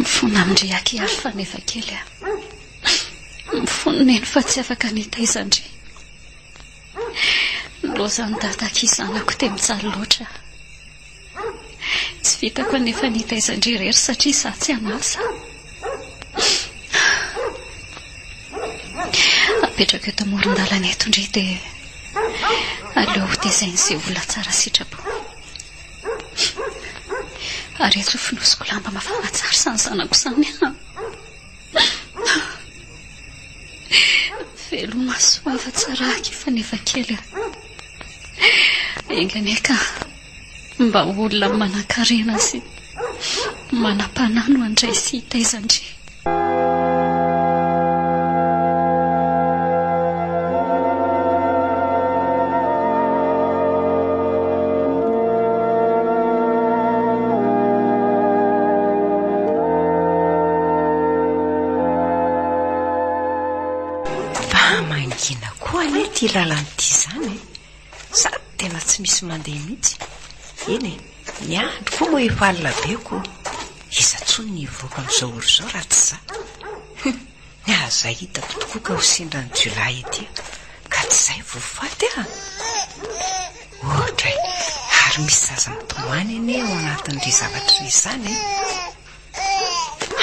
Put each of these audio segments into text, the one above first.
Mifona amin-dry aky ary faneva kely a. Mifona neny fa tsy afaka ny hitaiza an-dry. Ny lozan'i dada aky zanako dia mijaly loatra. Tsy vitako anefa ny hitaiza an-dry irery satria izaho tsy an'asa. Apetrako eto amoron-dalana eto ndry dia aleo hotezain'izay olona tsara sitrapo. Ary eto fonosiko lamba mafana tsara izany zanako izany an. Veloma soava tsara aky fanefa kely a. Enga anie ka mba olona manan-karena sy manam-panahy no handray sy hitaiza an-dry. Fa mangina koa anie ity lalana ity izany e! Sady tena tsy misy mandeha mihitsy. Eny e, ny andro koa moa efa alina be ko. Iza intsony ny hivoaka amin'izao ora izao raha tsy za? Hum, ny aza hitako tokoa ka ho sendra ny jiolahy ety ka tsy izay vao faty ah! Ohatra e, ary misy zaza mitomany anie ao anatin'ireny zavatra ireny izany e!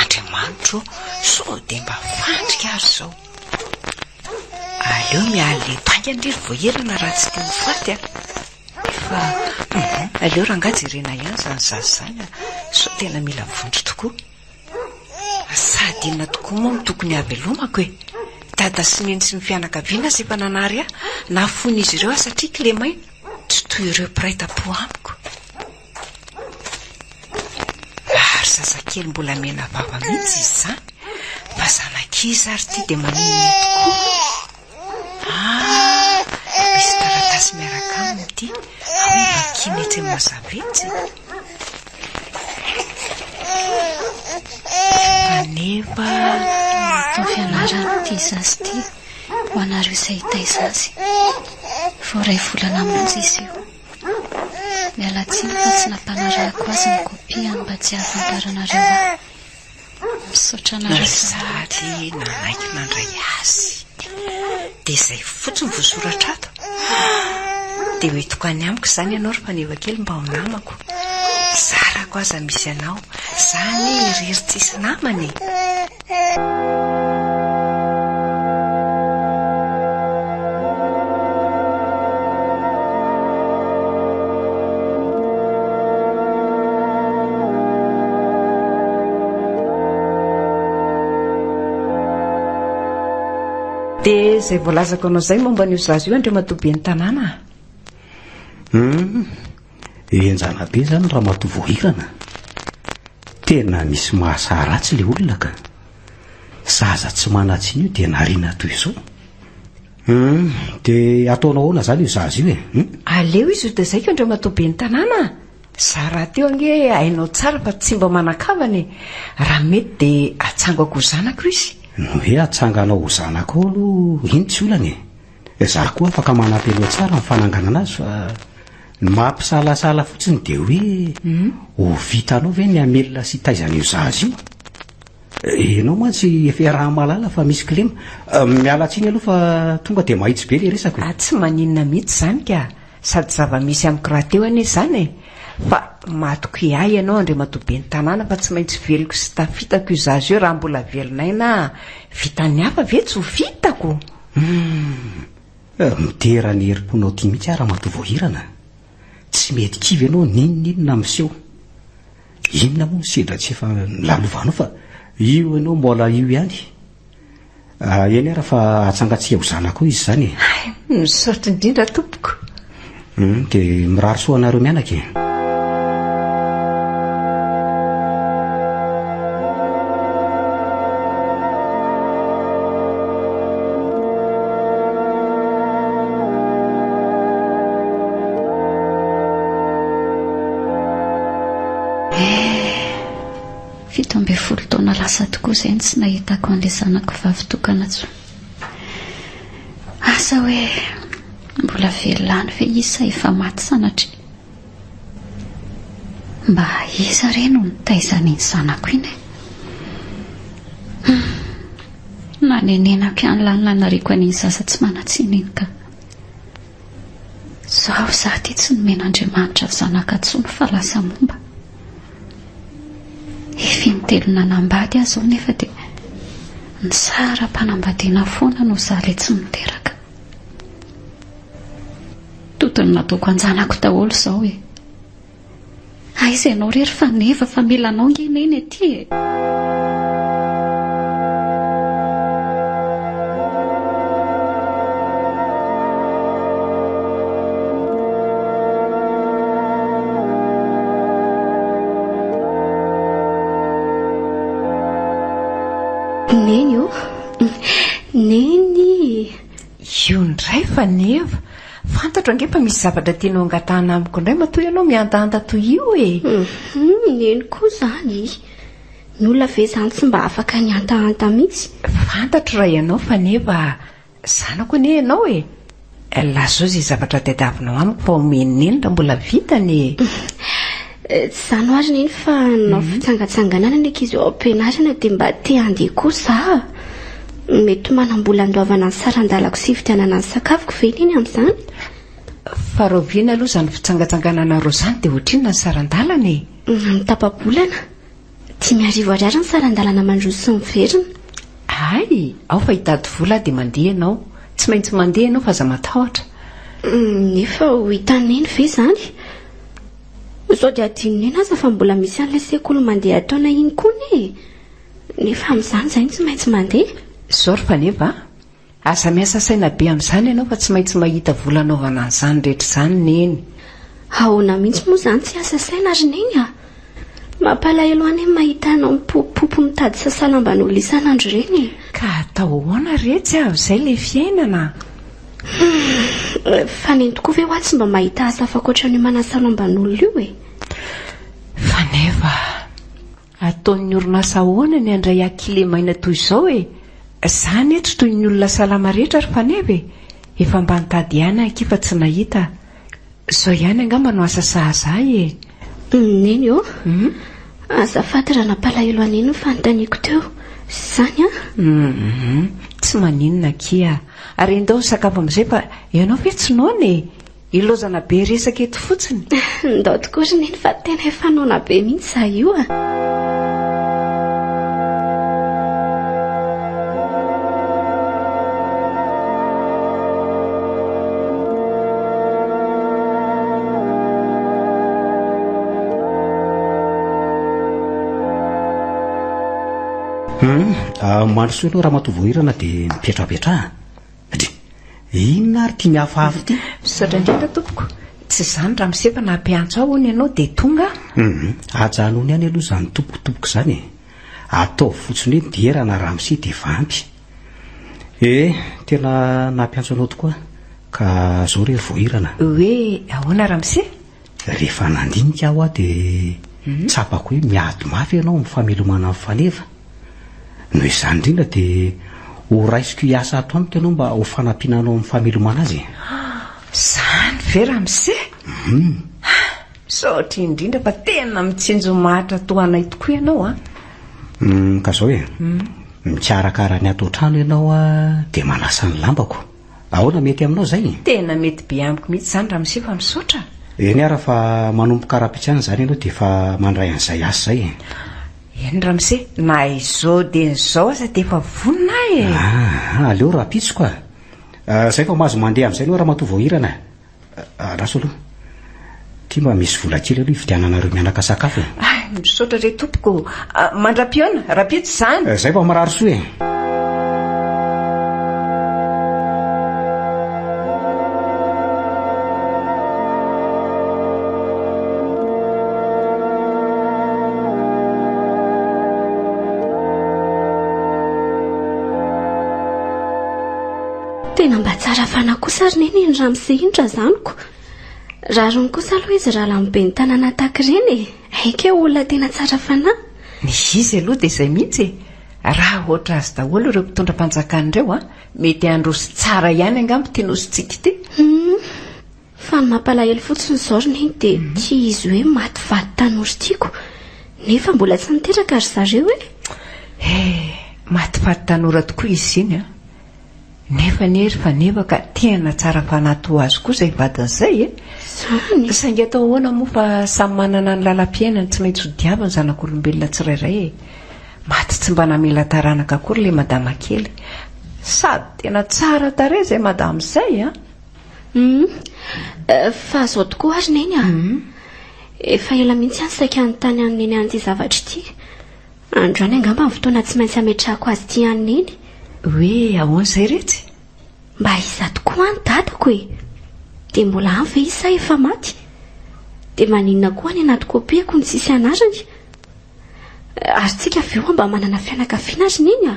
Andriamanitro ô, sao dia mba fandrika ary izao. Aleo miala eto haingana ry voahirana raha tsy te ho faty a! Fa hum, aleo rangahy jerena ihany izany zaza izany a, sao tena mila vonjy tokoa. Sady inona tokoa moa no tokony hahavelomako e? Dada sy neny sy ny fianakaviana aza efa nanary ahy, nahafoin'izy ireo aho satria kilemaina, tsy toy ireo mpiray tampo amiko. Ary zazakely mbola mena vava mihitsy izy izany, fa zanak'iza ary ity dia maninona eto koa? Ah, misy taratasy miaraka aminy ity, ao hoe vakiana etsy amin'ny mazava etsy. Fanefa. Ataovy anarana ity zaza ity ho anareo izay hitaiza azy. Vao iray volana monja izy io. Miala tsiny fa tsy nampanarahako azy ny kopiany mba tsy hahafantaranareo ahy. Misaotra anareo sahady. Sady nanaiky nandray azy. Dia izay fotsiny voasoratra ato. Dia ho entiko any amiko izany ianao ry Faneva kely mba ho namako. Zarako aza misy anao. Za anie irery tsisy namana e. Dia izay voalazako anao izay momba an'io zaza io Andriamatoa Ben'ny Tanàna a! Hum, henjana be izany Ramatoa Voahirana. Tena misy mahasahy ratsy ilay olona ka. Zaza tsy manan-tsiny io dia nariana toy izao. Hum, dia ataonao ahoana izany io zaza io e? Hum? Aleo izy ho tezaiko Andriamatoa Ben'ny Tanàna a! Za rahateo ange hainao tsara fa tsy mba manan-kavana e! Raha mety dia atsangako ho zanako izy. Ny hoe atsanganao ho zanakao aloha iny tsy olana e! Za koa afaka manampy anao tsara amin'ny fananganana azy fa ny mampisalasala fotsiny dia hoe ho vitanao ve ny hamelona sy hitaiza an'io zaza io? Ianao mantsy efa iaraha-mahalala fa misy kilema. Miala tsiny aloha fa tonga dia mahitsy be ilay resako e! Ah, tsy maninona mihitsy izany ka! Sady zava-misy amiko rahateo anie izany e! Fa matoky ahy ianao Andriamatoa Ben'ny Tanàna fa tsy maintsy veloko sy tafitako io zaza io raha mbola velon'aina aho. Vitan'ny hafa ve tsy ho vitako? Humm! Midera ny herim-ponao ity mihitsy aho Ramatoa Voahirana. Tsy mety kivy ianao n'inon'inona miseho. Inona moa ny sedra tsy efa nolalovanao fa io ianao mbola io ihany. Ah, eny ara fa atsangantsika ho zanakao izy izany e. Hay, misaotra indrindra tompoko. Hmm, dia mirary soa anareo mianaka e. Eh. 17 taona lasa tokoa izay no tsy nahitako an'ilay zanako vavy tokana intsony. Asa hoe mbola velona any ve izy sa efa maty sanatria. Mba iza re no nitaiza an'iny zanako iny e? Nanenenako ihany lahy ny nanariako an'iny zaza tsy manan-tsiny iny ka. Izao izaho ity tsy nomen'Andriamanitra zanaka intsony fa lasa momba. Efa intelo nanambady aho izao nefa dia nisara-panambadiana foana noho izaho ilay tsy miteraka. Totony nataoko an-janako daholo izao e. Aiza ianao re ry Faneva fa mila anao nge Neny aty e! Neny ô! Neny! Io indray Faneva! Fantatro ange fa misy zavatra tianao angatahana amiko indray matoa ianao mihandahanda toy io e! Hum, neny koa izany. Ny olona ve izany tsy mba afaka nihantahanta mihitsy? Fantatro raha ianao Faneva zanako anie ianao e! Lazao izay zavatra tadiavinao amiko fa omen'i Neny raha mbola vitany e! Tsy izany ho'a ry Neny fa nanao fitsangatsanganana ny ankizy ao am-pianarana dia mba te handeha koa za. Mety manam-bola handoavana ny saran-dalako sy hividianana ny sakafoko ve Neny amin'izany? Fa rahoviana aloha izany fitsangatsangananareo izany dia ohatrinona ny saran-dalana e? Amin'ny tapa-bolana. 5000 ariary ny saran-dalana mandroso sy miverina. Hay! Ao fa hitady vola aho dia mandeha ianao. Tsy maintsy mandeha ianao fa aza matahotra. Nefa ho hitan'i Neny ve izany? Sao dia adinon'i Neny aza fa mbola misy an'ilay sekoly mandeha taona iny koa anie e! Nefa amin'izany izahay no tsy maintsy mandeha. Izao ry Faneva a! Aza miasa saina be amin'izany ianao fa tsy maintsy mahita vola hanaovana an'izany rehetra izany Neny. Ahoana mihitsy moa izany tsy hiasa saina ry Neny a! Mampalahelo ahy anie ny mahita anao mipopopopo mitady sasalamban'olona isan'andro ireny e! Ka atao ahoana retsy a! Izay ilay fiainana. Humm! Fa Neny tokoa ve hoa tsy mba mahita asa hafa ankoatran'io manasa lamban'olona io e? Faneva a! Ataon'ny orinasa ahoana ny handray ahy kilemaina toy izao e? Za anie tsy toy ny olona salama rehetra ry Faneva e! Efa mba nitady ihany aho akia fa tsy nahita. Izao ihany angamba no asa sahaza ahy e! Neny ô! Azafady raha nampalahelo an'i Neny ny fanontaniako teo. Izany an? Hum! Tsy maninona akia. Ary endao hisakafo amin'izay fa ianao ve tsy noana e? Ilaozana be resaka eto fotsiny. Ndao tokoa ry Neny fa tena efa noana be mihitsy za io a! Hum, mandrosoa aloha ramatoa Voahirana dia mipetrapetraha. Dry! Inona ary ity mihafahafa ity? Misaotra indrindra tompoko. Tsy izany ramose fa nampiantso ahy hono ianao dia tonga aho. Hum, ajanony ihany aloha izany tompoko tompoko izany e. Ataovy fotsiny hoe diera na ramose dia efa ampy. Eh, tena nampiantso anao tokoa aho. Ka zao re ry Voahirana. Hoe ahoana ramose? Rehefa nandinika aho dia tsapako hoe miady mafy ianao amin'ny famelomana ny faneva. Noho izany indrindra dia ho raisiko hiasa ato amiko ianao mba ho fanampiana anao amin'ny famelomana azy e. Izany ve ramose? Misaotra indrindra fa tena mitsinjo mahantra toa anay tokoa ianao an. Ka izao e, mikarakara ny ato an-trano ianao dia manasa ny lambako. Ahoana mety aminao izay? Tena mety be amiko mihitsy izany ramose fa misaotra. Eny ara fa manomboka rahampitso ihany izany ianao dia efa mandray an'izay asa izay e. Eny ramose, na izao dieny izao aza dia efa vonona aho e. Ah, aleo rahampitso ka. Izay vao mahazo mandeha amin'izay ianao ramatoa Voahirana. Andraso aloha. Ity mba misy vola kely aloha hividiananareo mianaka sakafo e. Ay, misaotra re tompoko. Mandra-pihaona, rahampitso izany. Izay vao mirary soa e. Tena mba tsara fanahy kosa ry neny iny ramose iny razaniko. Rariny kosa aloha izy raha lany ben'ny tanàna tahaka ireny e. Haika hoe olona tena tsara fanahy. Ny izy aloha dia izay mihitsy e. Raha hoatra azy daholo ireo mpitondra fanjakana ireo an, mety handroso tsara ihany angamba ity nosintsika ity. Hum. Fa ny mampalahelo fotsiny izao ry neny dia ity izy hoe maty vady tanora tiako nefa mbola tsy niteraka ry zareo e. He. Maty faty tanora tokoa izy iny an! Nefa anie ry Faneva ka tena tsara fanahy toa azy koa izay vadiny izay e! Izany e! Saingy atao ahoana moa fa samy manana ny lalam-piainany tsy maintsy hodiaviny ny zanak'olombelona tsirairay e! Maty tsy mba namela taranaka akory ilay madama kely. Sady tena tsara tarehy izay madama izay an! Hum! Fa izao tokoa ary Neny a! Efa ela mihitsy aho saika hanontany an'i Neny an'ity zavatra ity. Androany angamba ny fotoana tsy maintsy hametrahako azy ity any Neny. Hoe ahoana izay retsy? Mba iza tokoa any dadako e? Dia mbola any ve izy sa efa maty? Dia maninona koa any anaty kopiako no tsisy anarany? Ary tsika ve oa mba manana fianakaviana ry Neny a?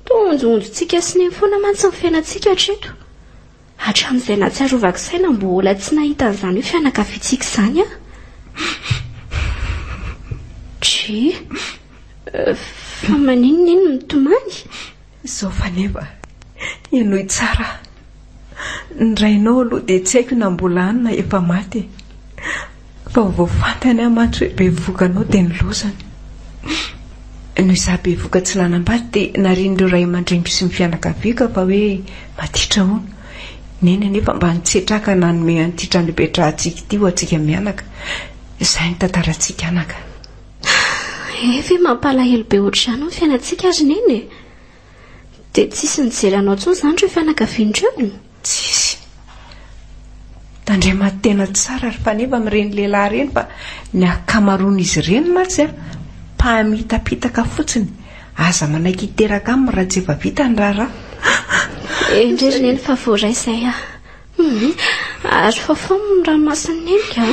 Toa onjohonjontsika sy Neny foana mantsy ny fiainantsika hatreto. Hatramin'izay nahatsiarovako saina mbola tsy nahita an'izany hoe fianakaviantsika izany aho. Dry, fa maninona iny mitomany? Izao Faneva, henoy tsara aho. Ny rainao aloha dia tsy haiko na mbola any na efa maty e. Fa vao fantany aho mantsy hoe bevohoka anao dia nilozany. Noho izaho bevohoka tsy nanambady dia narian'ireo ray aman-dreniko sy ny fianakaviako aho fa hoe maditra hono. Neny anefa mba nitsetraka nanome an'ity trano ipetrahantsika ity ho antsika mianaka. Izay ny tantarantsika anaka. He ve mampalahelo be ohatr'izany ny fiainantsika ry Neny e! Dia tsisy nijery anao intsony izany ireo fianakaviana ireo? Tsisy. Tandrema tena tsara ry Faneva amin'ireny lehilahy ireny fa ny ankamaroan'izy ireny mantsy an, mpamitapitaka fotsiny. Aza manaiky hiteraka aminy raha tsy efa vita ny raharaha. Endrey ry Neny fa voaray izay aho. Hum, ary fafao ny ranomasin'i Neny ka.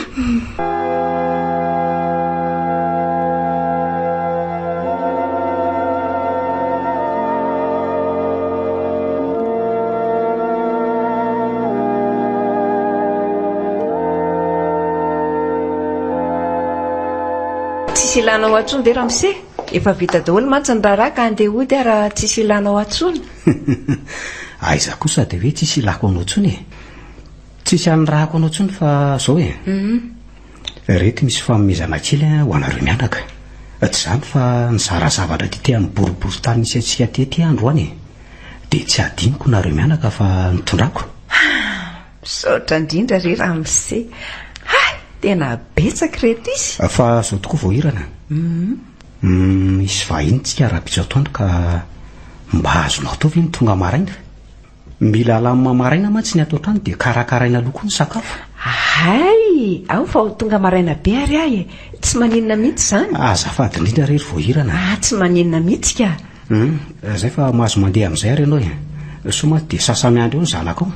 Tsisy ilanao ahy tsony ve ramose? Efa vita daholo mantsy ny raharaha ka andeha hody aho raha tsisy ilanao ahy tsony. Aiza kosa dia hoe tsisy ilako anao tsony e. Tsisy anirahako anao tsony fa zao e. Ireto misy fanomezana kely ho anareo mianaka. Tsy izany fa nizara zavatra tety amin'ny boriborintany nisy antsika tety aho androany e. Dia tsy hadinoko nareo mianaka fa nitondrako. Misaotra indrindra re ramose. Hay! Tena betsaka ireto izy. Fa zao tokoa voahirana. Misy vahiny tsika rahampitso atoandro ka mba azonao atao ve ny tonga maraina? Mila alamina maraina mantsy ny ato an-trano dia karakaraina aloha koa ny sakafo. Hay! Ao fa ho tonga maraina be ary aho e! Tsy maninona mihitsy izany. Azafady indrindra re ry Voahirana. Ah, tsy maninona mihitsy ka. Hum, zay fa mahazo mandeha amin'izay ary ianao e. Soa mantsy dia sasa-miandry eo ny zanakao.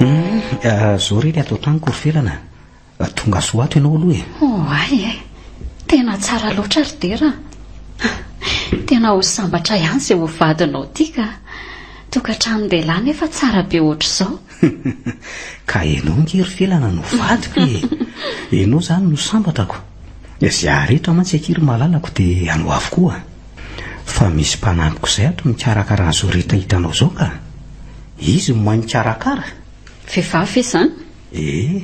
Hum, zao re ny ato an-tranoko ry Felana. Tonga soa ato ianao aloha e. Oay e! Tena tsara loatra ry Dera a! Tena ho sambatra ihany izay ho vadinao ity ka! Tokantranon-dehilahy nefa tsara be ohatr'izao. Ka ianao ange ry Felana no vadiko e! Ianao izany no sambatrako. Izay arehetra mantsy akia ry malalako dia anao avokoa. Fa misy mpanampiko izay ato mikarakara an'izao rehetra hitanao izao ka! Izy no mahay mikarakara. Vehivavy ve izany? Eh!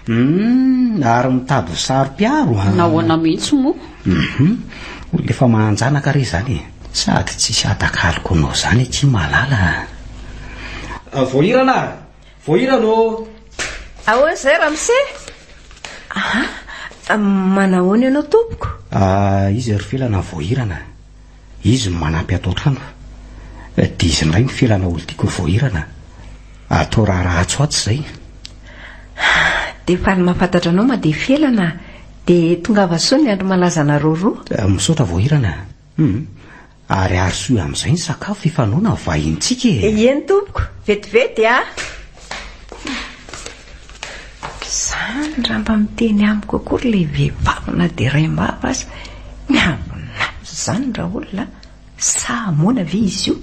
Humm, ary mitady ho saro-piaro an! Nahoana mihitsy moa? Hum, olona efa mahan-janaka re izany e! Sady tsisy hatakaloko anao izany akia malala a! Voahirana a! Voahirana ô! Ahoana izay ramose? Aha, manahoana ianao tompoko? Ah, izy ry Felana voahirana. Izy no manampy ato an-trano. Dia izy indray no felana olon-tiako voahirana. Atao raharaha atsy ho atsy izay. Dia faly mahafantatra anao Made Felana a! Dia tongava soa ny andro malaza anareo roa. Misaotra voahirana. Hum. Ary arosoy amin'izay ny sakafo hifanaona ny vahinintsika e! Eny tompoko, vetivety a! Izany raha mba miteny amiko akory ilay vehivavy na dia raim-bava aza, miavonavona izany raolona a! Sa moana ve izy io?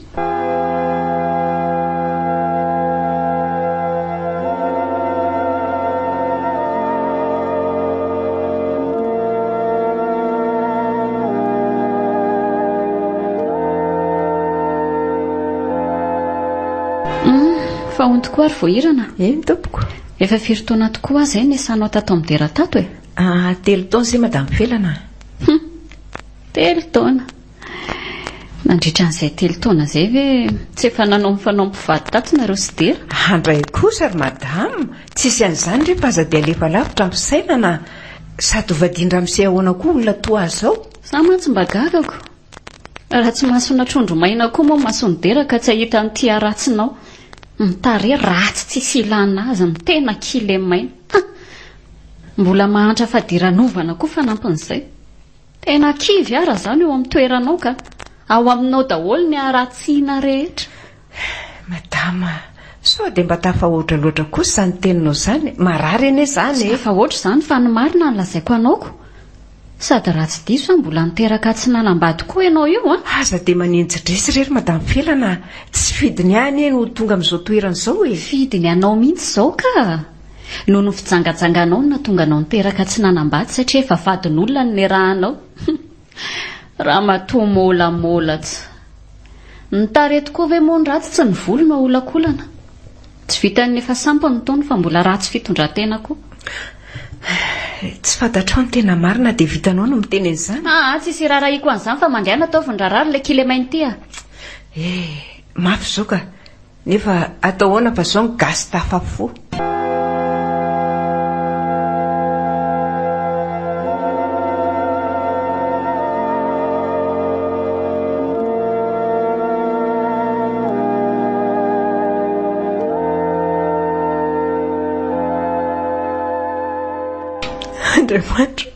Fa hono tokoa ary Voahirana? Eny tompoko. Efa firy taona tokoa aho izay niasanao tato amin'ny Dera tato e? Ah, telo taona izay Madame Felana a. Hum, telo taona. Nandritra an'izay telo taona izay ve tsy efa nanao ny fanao mpivady tato nareo sy Dera? Handray kosa ry Madame, tsisy an'izany re fa aza dia alefa lavitra ny fisainana a. Sady ho vadian-dramose ahoana koa olona toa azy izao? Za mantsy mba gagako. Raha tsy masona trondro maina koa moa mason'i Dera ka tsy hahita an'ity haratsinao. Ny tarehy ratsy tsisy ilana azy, ny tena kilemaina. Ha! Mbola mahantra fadiranovana koa fanampin'izay. Tena kivy aho raha izaho no eo amin'ny toeranao ka. Ao aminao daholo ny haratsiana rehetra. Madama, sao dia mba tafahoatra loatra kosa izany teninao izany? Marary anie izany Tsy e! tafahoatra izany fa ny marina no lazaiko anao ko. Sady raha tsy diso aho mbola niteraka tsy nanambady koa ianao io an! Aza dia manenji-dresy re ry Madame Felana a! Tsy fidiny ahy anie no ho tonga amin'izao toerana izao e! Fidiny anao mihitsy izao ka! Noho ny fijangajanganao no nahatonga anao niteraka tsy nanambady satria efa vadin'olona no niarahanao. Ramatoa môlamôlatsa. Ny tarehy tokoa ve moa no ratsy tsy ny volo no aholakolana. Tsy vitan'ny efa sampy ny taony fa mbola ratsy fitondran-tena koa. Tsy fantatrao ny tena marina dia vitanao no miteny an'izany? Aa tsisy iraharahiako an'izany fa mandehana ataovy ny raharaha ry ilay kilemaina ity a! Eh! Mafy izao ka! Nefa atao ahoana fa zao ny gasy tafafoha. Andriamanitra,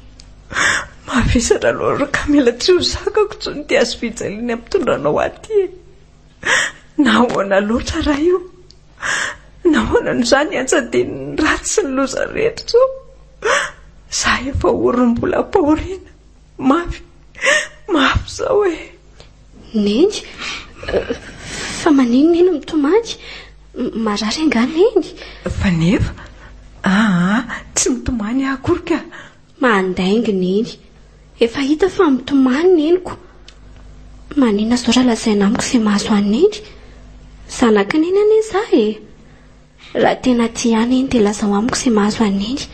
mavesatra loatra ka mila tsy ho zakako intsony ity hazofijaliana ampitondranao ahy ity e. Nahoana loatra Ray o? Nahoana no za nianjadian'ny ratsy sy ny loza rehetra izao? Za efa ory mbola ampahoriana. Mafy, mafy izao e. Neny, fa maninona Neny no mitomany? Marary angaha Neny? Fa nefa, aa, tsy mitomany aho akory ka. Mandainga Neny. Efa hita fa mitomany Neniko. Maninona izao raha lazaina amiko izay mahazo an'i Neny? Zanak'i Neny anie izaho e! Raha tena tia ahy Neny dia lazao amiko izay mahazo an'i Neny.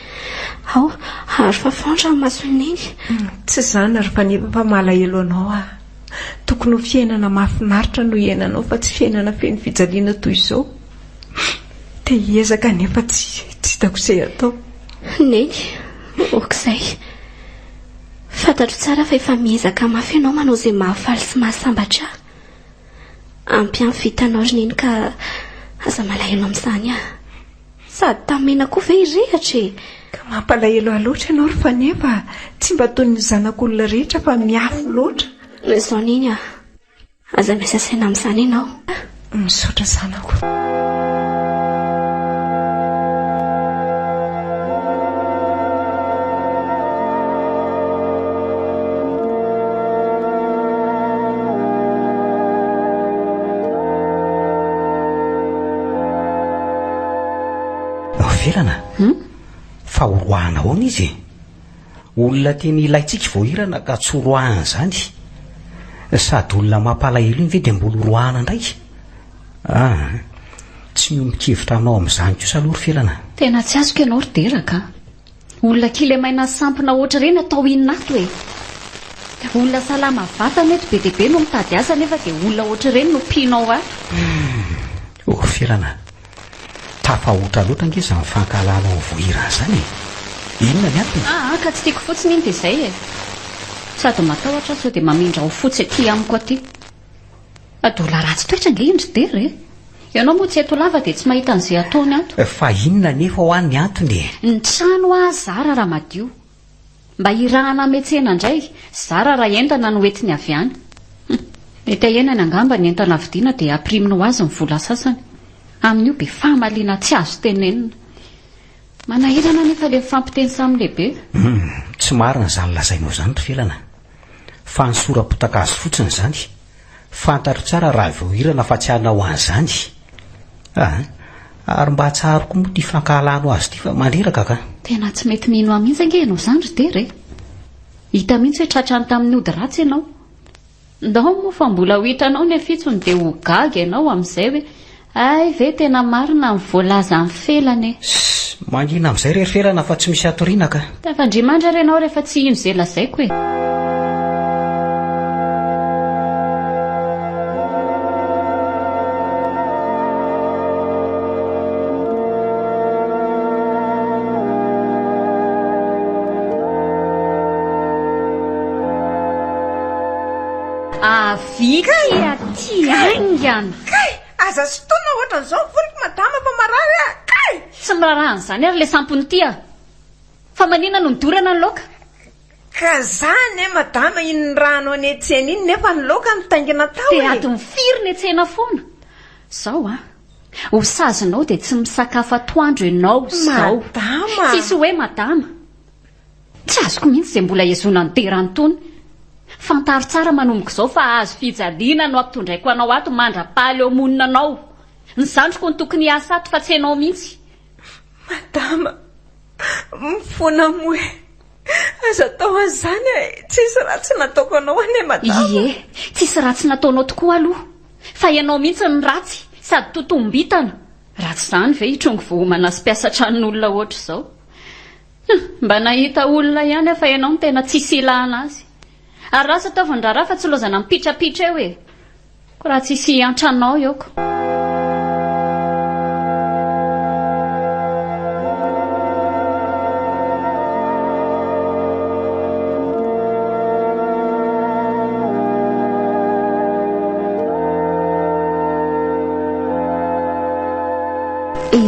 Ao, ary fafao ny ranomason'i Neny. Tsy izany ry Faneva fa malahelo anao aho. Tokony ho fiainana mahafinaritra no iainanao fa tsy fiainana feno fijaliana toy izao. Te hiezaka nefa tsy hitako izay atao. Neny, ok izay. Fantatro tsara fa efa miezaka mafy ianao manao izay mahafaly sy mahasambatra ahy. Ampy ahy ny vitanao ry Neny ka aza malahelo amin'izany aho. Sady tamena koa ve hirehatra e? Ka mampalahelo ahy loatra ianao ry Faneva a! Tsy mba toy ny zanak'olona rehetra fa miafy loatra. Izao Neny a! Aza miasa saina amin'izany ianao. Misaotra zanako. Felana? Hum? Fa horoahana ahoana izy e? Olona tena ilaintsika voahirana ka tsy horoahana izany. Sady olona mampalahelo iny ve dia mbola horoahana indray? Ah, tsy miombon-kevitra aminao amin'izany kosa aloha ry Felana. Tena tsy azoko ianao ry Dera ka. Olona kilemaina sampona ohatr'ireny atao inona ato e? Olona salama vatana eto be dia be no mitady asa nefa dia olona ohatr'ireny no mpino ao ato. Oh Felana, Tafahoatra loatra ange izany fankahalana ao Vohirana izany e! Inona ny antony? Aa ka tsy tiako fotsiny iny dia izay e! Sady matahotra aho sao dia mamindra ho fotsy aty amiko aty. Adola ratsy toetra ange iny ry Dera e! Ianao moa tsy eto lava dia tsy mahita an'izay ataony ato. Fa inona anefa hoa ny antony e? Ny trano hoa zara raha madio. Mba hirahana hametsena indray, zara raha entana no entiny avy any. Hum. Mety ahenany angamba ny entana vidiana dia ampiriminy ho azy ny vola sasany. Amin'io be fahamaliana tsy azo tenenina. Manahirana anefa ilay mifampiteny samy lehibe. Hum. Tsy marina izany lazainao izany ry Felana. Fanosoram-potaka azy fotsiny izany. Fantatro tsara raha voahirana fa tsy hanao an'izany. Ah, ary mba atsaharo koa moa ity fankahalanao azy ity fa mandreraka ka. Tena tsy mety mino ahy mihitsy ange ianao izany ry Dera e! Hita mihitsy hoe tratrany tamin'ny ody ratsy ianao. Ndao moa fa mbola ho hitanao ny afitsony dia ho gaga ianao amin'izay hoe. Hay ve tena marina ny voalazan'i Felana e! Ssss, mangina amin'izay re ry Felana fa tsy misy hatoriana ka. Tafandria-mandry ary ianao rehefa tsy hino izay lazaiko e! Avia ity aty haingana! Kay! Aza sintonina ohatran'izao ny voloko madama fa marary aho kay! Tsy miraharaha an'izany ary ilay sampona ity ah! Fa maninona no nidorana ny laoka? Ka za anie madama iny rano any an-tsena iny nefa ny laoka nitaingina tao e! Dia adiny firy ny an-tsena foana? Zao an! Ho sazinao dia tsy misakafo atoandro ianao izao! Madama! Tsisy hoe madama! Tsy azoko mihitsy izay mbola hiezoana ny dera an'itony. Fantaro tsara manomboka izao fa hazo fijaliana no ampitondraiko anao ato mandra-pahaleo monina anao. Ny zandriko no tokony hiasa ato fa tsy ianao mihitsy. Madama, mifona moa e. Aza atao an'izany e. Tsisy ratsy nataoko anao anie madama. Ie, tsisy ratsy nataonao tokoa aloha. Fa ianao mihitsy no ratsy sady totombintana. Raha tsy izany ve hitrongy voaomana sy mpiasa tranon'olona ohatr'izao. Hum, mba nahita olona ihany aho fa ianao no tena tsisy ilana azy. Ary lasa ataovy ny raharaha fa tsy lozana mipitrapitra eo e. Ko raha tsisy hiantra anao eo ko.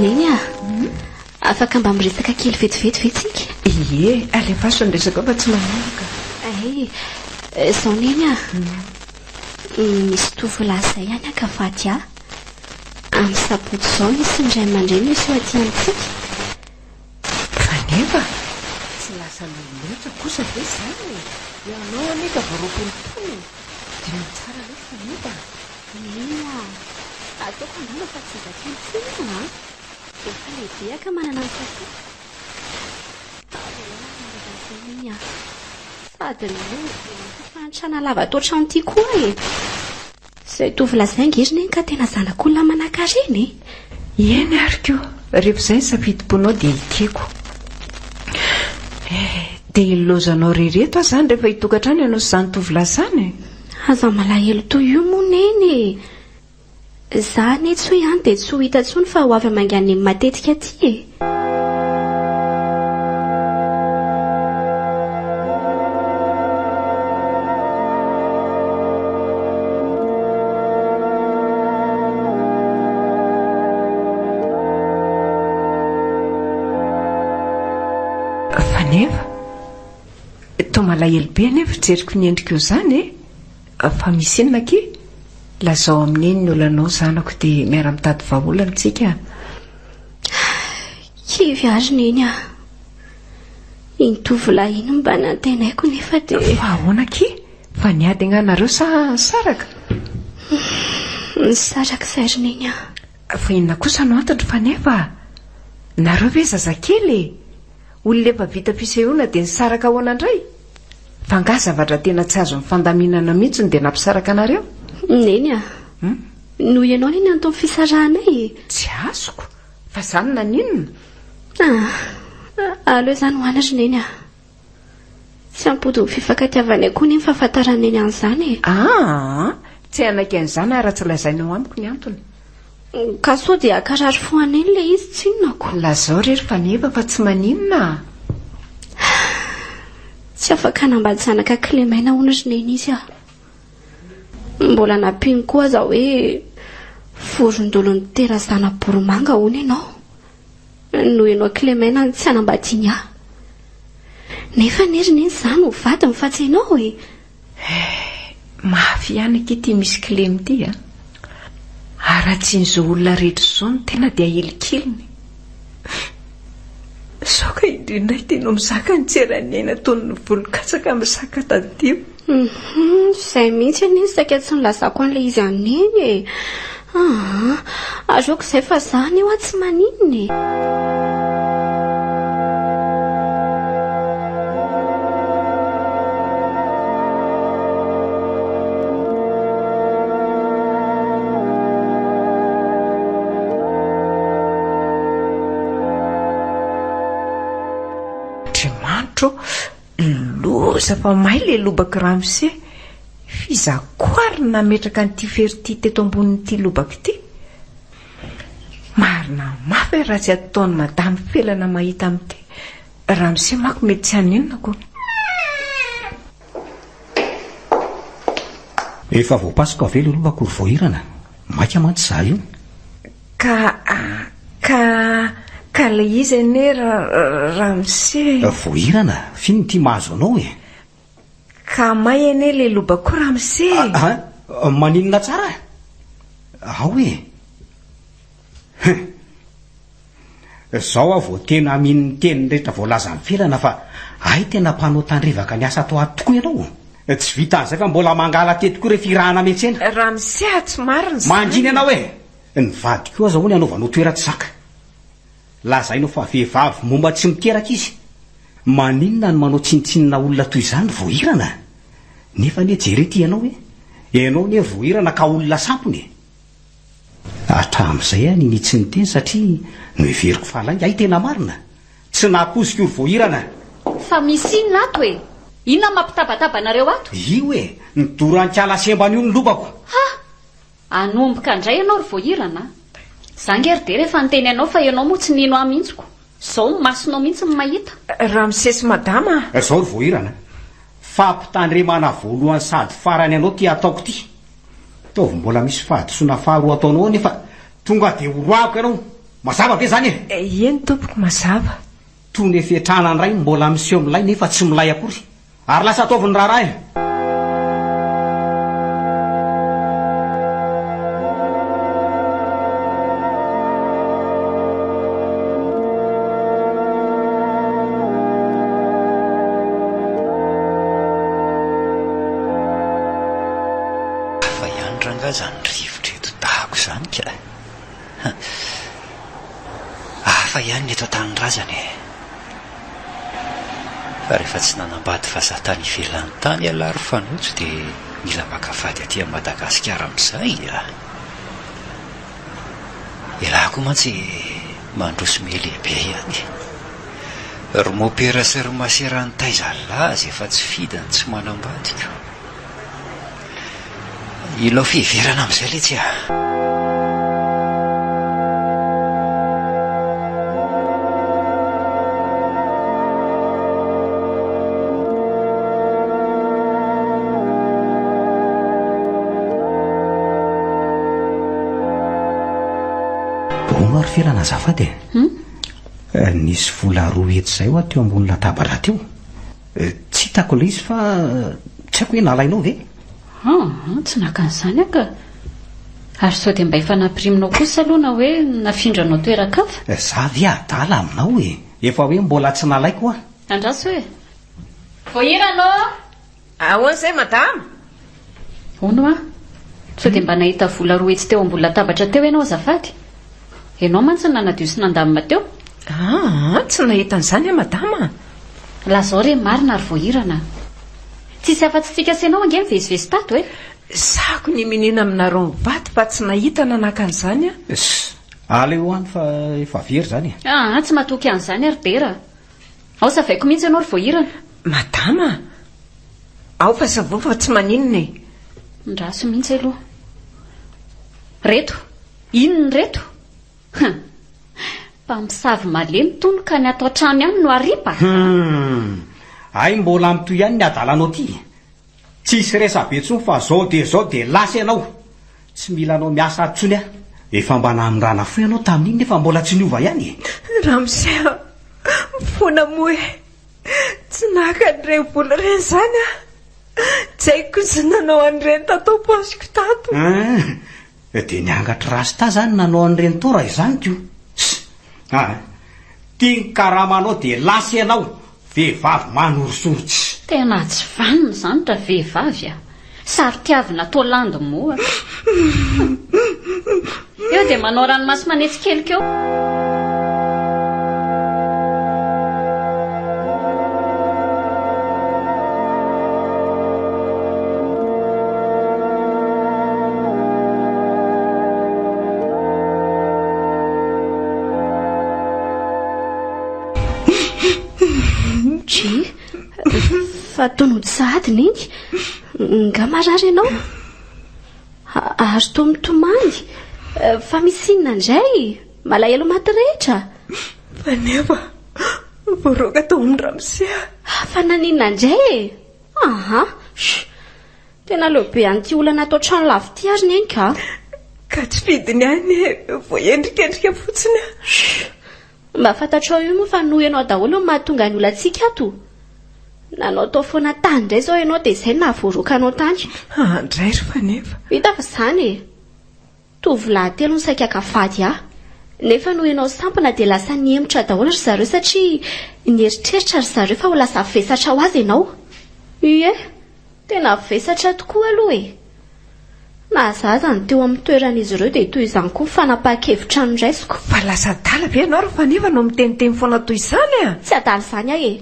Neny a! Afaka mba miresaka kely vetivety ve tsika? Ie, alefaso ny resaka ao fa tsy maninona ka. Hay, izao Neny a! Misy tovolahy izay any Ankavaty ahy. Amin'ny sabotsy izao izy sy ny ray aman-dreniny hiseho aty amintsika. Fa nefa tsy lasa aloha loatra kosa ve izany e? Ianao anie ka vao 20 taona e! Diniho tsara aloha ry Faneva a! Neny a! Ataoko angamba fa tsy zazakely intsony aho an! Efa lehibe aho ka manana ny safidiko. Avelao ary hanaraka an'izay Neny a! Sady loza be amin'ity fahantrana lava toa ity koa e! Izay tovolahy izay ange ry Neny ka tena zanak'olona manankarena e! Eny ary ko! Rehefa izay ny safidim-ponao dia ekeko. Eh, dia ilaozanao irery eto aho izany rehefa hitokantrano ianao sy izany tovolahy izany e? Aza malahelo toy io moa Neny e! Za anie tsy hoe any dia tsy ho hita intsony fa ho avy hamangy an'i Neny matetika aty e! Faneva, toa malahelo be anie fijeriko ny endriko izany e! Fa misy inona akia? Lazao amin'i Neny ny olanao zanako dia miara-mitady vahaolana tsika a! Kivy ahy ry Neny a! Iny tovolahy iny no mba nantenaiko nefa dia. Fa ahoana akia? Fa niady angaha nareo sa nisaraka? Nisaraka izahay ry Neny a! Fa inona kosa no antony Faneva a? Nareo ve zazakely e? Olona efa vita fisehoana dia nisaraka ahoana indray? Fa angaha zavatra tena tsy azo nifandaminana mihitsy no dia nampisaraka anareo? Neny a! Noho ianao anie ny anton'ny fisarahanay e! Tsy azoko! Fa za no naninona? Ah! Aleo izany ho any ry Neny a! Tsy hampody ny fifankatiavanay koa anie ny fahafantaran'i Neny an'izany e! Aa! Tsy hanaiky an'izany aho raha tsy lazainao amiko ny antony. Ka sao dia hankarary fo an'i Neny ilay izy tsinona ko. Lazao re ry Faneva fa tsy maninona a! Tsy afaka hanambady zanaka kilemaina hono ry Neny izy a! Mbola nampiany koa aza hoe vorondolo nitera zana-boromanga hono ianao. Noho ianao kilemaina no tsy hanambadiany ahy. Nefa anie ry Neny izaho no vadiny fa tsy ianao e! Eh, mafy ihany akia ity misy kilema ity a! Haratsian'izao olona rehetra izao ny tena dia ahilikiliny. Sao ka indrindra ity no mizaka ny tsy eran'ny aina toy ny volon-katsaka mizaka tadio. Hum, izay mihitsy anie no saika tsy nilazako an'ilay izy an'i Neny e! Aa, aleoko izay fa za anie hoa tsy maninona e! Rivotra ô! Loza fa may ilay lobaka ramose. F'iza koa ary no nametraka an'ity fery ity teto ambonin'ity lobaka ity? Marina mafy hoe raha tsy ataon'i madame Felana mahita amin'ity ramose manko mety tsy haninona ko. Efa voapasoka ve ilay lobako ry Voahirana? Maika mantsy izaho io. Ka, ka, ka ilay izy anie ramose e. Voahirana, f'inona ity mahazo anao e? Ka may anie ilay lobako ramose e. Ah, maninona tsara? Ao e. Hum. Zao aho vao tena mino ny teny rehetra voalazan'i Felana fa hay tena mpanao tandrevaka ny asa atao ato tokoa ianao. Tsy vitan'izay fa mbola mangala teto koa rehefa irahana miantsena. Ramose a, tsy marina izany. Mangina ianao e! Ny vadiko aza hono anaovanao toeran-tsy zaka. Lazainao fa vehivavy momba tsy miteraka izy. Maninona no manao tsinontsinona olona toy izany Voahirana? Nefa anie jereo ity ianao e! Ianao anie Voahirana ka olona sampona e! Hatramin'izay aho ninia tsy niteny satria noheveriko fa lainga. Hay tena marina! Tsy nampoiziko io ry Voahirana a! Fa misy inona ato e? Inona no mampitabataba anareo ato? Io e! Nidoran-kiala sembana io ny lobako! Ha! Hanomboka indray ianao ry Voahirana a! Za nge ry Dera efa niteny anao fa ianao moa tsy nino ahy mihitsy ko! Zao ny masonao mihitsy no mahita. Ramose sy Madama a! Zao ry Voahirana a! Fampitandremana voalohany sady farany anao ity ataoko ity. Ataovy mbola misy fahadisoana faharoa ataonao anefa tonga dia horoahako ianao. Mazava ve izany e? Eny tompoko, mazava. Tony efetrana indray mbola miseho milay nefa tsy milay akory. Ary lasa ataovy ny raharaha e! Hafa ihany rangaha izany rivotra eto Dago izany ka! Hafa ihany ny eto an-tanindrazana e! Fa rehefa tsy nanambady vazaha tany ivelany tany ialahy ry Fanojo dia mila maka vady aty Madagasikara amin'izay a! Ialahy koa mantsy mandroso miha-lehibe ihany e! Ry mopera sy ry masera nitaiza an'lah aza efa tsy fidiny tsy manambady ko! Ilao fiheverana amin'izay letsy a! Hono ary Felana azafady e! Nisy vola 200 izay hoa teo ambony latabatra teo. Tsy hitako ilay izy fa tsy haiko hoe nalainao ve? Aa, tsy naka an'izany aho ka. Ary sao dia mba efa nampiriminao kosa aloha na hoe nafindranao toeran-kafa? Za ve adala aminao e? Efa hoe mbola tsy nalaiko hoa. Andraso e! Voahirana ô! Ahoana izay madama? Hono hoa, sao dia mba nahita vola 200 teo ambony latabatra teo ianao azafady? Ianao mantsy no nanadio sy nandamina teo. Aa, tsy nahita an'izany aho madama a! Lazao re marina ry Voahirana a! Tsisy afa-tsy tsika sy ianao ange mivezivezy tato e! Sahako ny minina aminareo mivady fa tsy nahita na naka an'izany aho. Ss, aleo any fa efa very izany e! Aa, tsy matoky an'izany aho ry Dera a! Ao savaiko mihitsy ianao ry Voahirana. Madama a! Ao fa savoa fa tsy maninona e! Ndraso mihitsy aloha. Reto! Inona ireto? Hum! Mpamosavy malemy tony ka ny ato an-trano ihany no aripa? Hum! Hay mbola mitohy ihany ny adalanao ty e! Tsisy resabe intsony fa zao dia zao dia lasa ianao! Tsy mila anao miasa ato intsony aho. Efa mba namindrana fo ianao tamin'iny nefa mbola tsy niova ihany e! Ramose a! Mifona moa e! Tsy naka an'ireny vola ireny izany aho. Tsy haiko izay nanao an'ireny tato am-paosiko tato. Hum! Dia niangatry rasta zany nanao an'ireny tao raha izany ko! Ss! Ah! Ty ny karamanao dia lasa ianao, vehivavy manorisory tsy. Tena tsy vanona izany ravehivavy a! Saro-tiavina toa landy moa. Eo dia manao ranomaso manetsi-kelika eo. Dry. Fa toa nody sahady Neny. Nga marary ianao? Ary toa mitomany. Fa misy inona indray? Malahelo maty rehetra. Fa nefa voaroaka tao amin'ny ramose aho. Fa naninona indray e? Aha! Chut! Tena leo be an'ity olana ato an-trano lava ity ary Neny ka! Ka tsy fidiny ihany e! Voaendrikendrika fotsiny aho. Chut! Mba fantatrao io moa fa noho ianao daholo no mahatonga ny olantsika ato. Nanaotao foana tany indray izao ianao dia izay no nahavoaroaka anao tany. Andray ry Faneva. Hita fa izany e! Tovolahy telo no saika haka vady ahy. Nefa noho ianao sampona dia lasa nihemotra daholo ry zareo satria nieritreritra ry zareo fa ho lasa vesatra ho azy ianao. Ie! Tena vesatra tokoa aloha e! Na za aza no teo amin'ny toeran'izy ireo dia toy izany koa ny fanapahan-kevitra noraisiko. Fa lasa adala ve ianao ry Faneva no miteniteny foana toy izany a? Tsy adala izany aho e!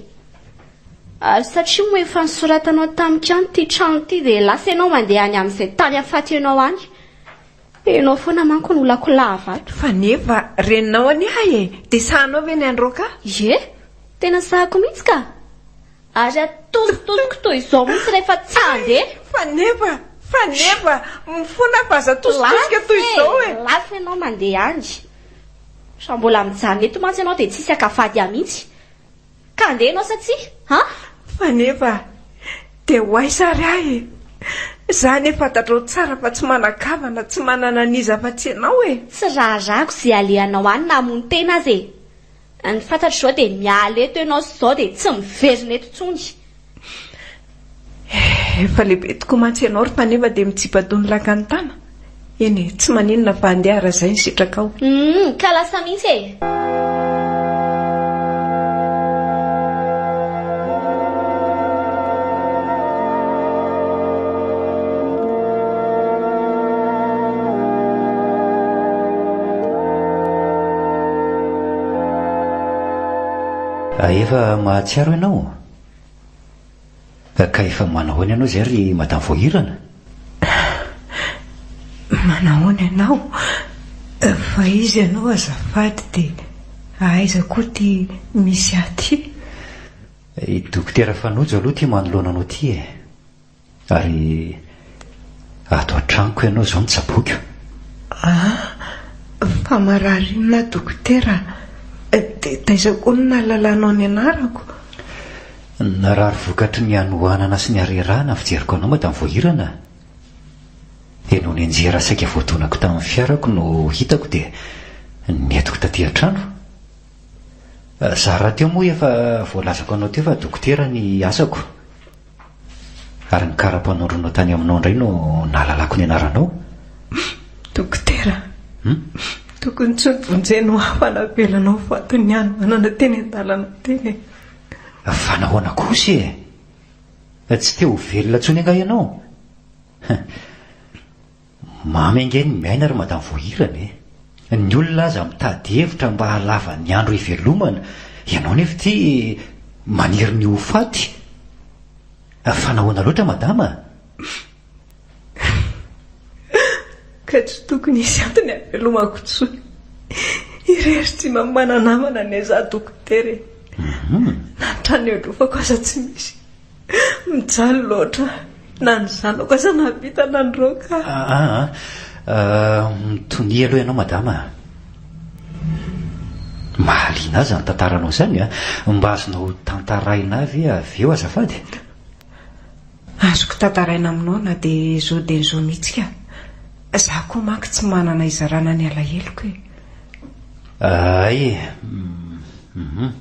Ary satria moa efa nosoratanao tamiko ihany ity trano ity dia lasa ianao mandeha any amin'izay tany hahafaty anao any. Ianao foana manko no olako lava ato. Faneva, reninao anie aho e! Dia sahanao ve ny handroaka ahy? Ie! Tena sahako mihitsy ka! Ary atositosiko toy izao mihitsy rehefa tsy handeha. Faneva, Faneva, mifona fa aza atositosika toy izao e! Lasa ianao mandeha any. Raha mbola mijanona eto mantsy ianao dia tsy hisy haka vady ahy mihitsy. Ka handeha ianao sa tsia? Han? Faneva, dia ho aiza ary aho e? Izaho anie fantatrao tsara fa tsy manan-kavana, tsy manana an'iza afa-tsy ianao e! Tsy raharahako izay alehanao any na hamono tena aza e! Ny fantatro izao dia miala eto ianao izao dia tsy miverina eto intsony. Efa lehibe tokoa mantsy ianao ry Faneva dia mitsipa-doha ny lakan-tana. Eny e, tsy maninona fa andeha raha izay ny sitrakao. Humm, ka lasa mihitsy e! Efa mahatsiaro ianao? Ka efa manahoana ianao izay ry Madame Voahirana? Manahoana ianao? Fa iza ianao azafady dia aiza koa ity misy ahy ity? I Dokotera Fanojo aloha ity manoloana anao ity e. Ary ato an-tranoko ianao izao no tsaboiko. Ah, fa marary inona aho dokotera? Dia taiza koa no nahalalanao ny anarako? Narary vokatry ny hanoanana sy ny harerahana ny fijeriko anao Madame Voahirana. Ianao nianjera saika voadonako tamin'ny fiarako no hitako dia nentiko taty an-trano. Za rahateo moa efa voalazako anao teo fa dokotera ny asako. Ary ny kara-panondronao tany aminao indray no nahalalako ny anaranao? Dokotera, tokony tsy novonjenao aho fa navelanao ho fatin'ny hanoanana teny an-dalana teny e. Fa nahoana kosa e? Tsy te ho velona intsony angaha ianao? Mamy ange ny miaina ry Madame Voahirana e! Ny olona aza mitady hevitra mba hahalava ny andro hivelomana, ianao nefa ity maniry ny ho faty. Fa nahoana loatra Madama? Ka tsy tokony hisy antony hahavelomako intsony. Irery tsy mba mana-namana anie izaho dokotera e! Na ny trano ialofako aza tsy misy. Mijaly loatra na ny zanako aza nahavita nandroaka. Aa mitonia aloha ianao madama a. Mahaliana ahy izany tantaranao izany a. Mba azonao tantaraina ahy ve avy eo azafady? Azoko tantaraina aminao na dia zo dia zo mihitsy ka. Za koa manko tsy manana hizarana ny alaheloko e. Ay e. Hum.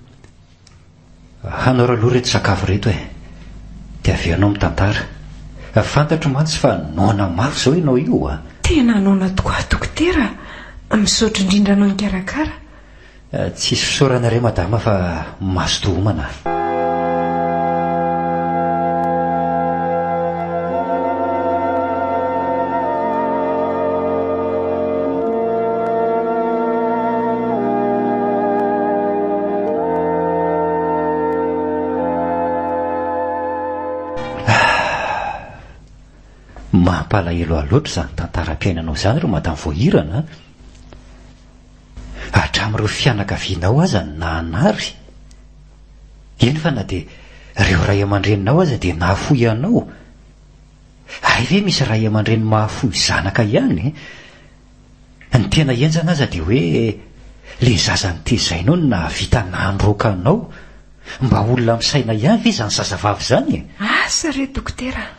Hanao aloha ireto sakafo ireto e! Dia avy eo ianao mitantara. Fantatro mantsy fa noana mafy izao ianao io a! Tena noana tokoa aho dokotera a! Misaotra indrindra anao nikarakara. Tsisy fisaorana re madama fa mazotoa homana a! Mampalahelo ahy loatra izany tantaram-piainanao izany ry Madame Voahirana a! Hatramin'ireo fianakavianao aza no nahanary. Eny fa na dia Ireo ray aman-dreninao aza dia nahafoy anao. Hay ve misy ray aman-dreny mahafoy zanaka ihany e? Ny tena henjana aza dia hoe le zaza nitezainao no nahavita nandroaka anao. Mba olona misaina ihany ve izany zazavavy izany e? Asa re dokotera a!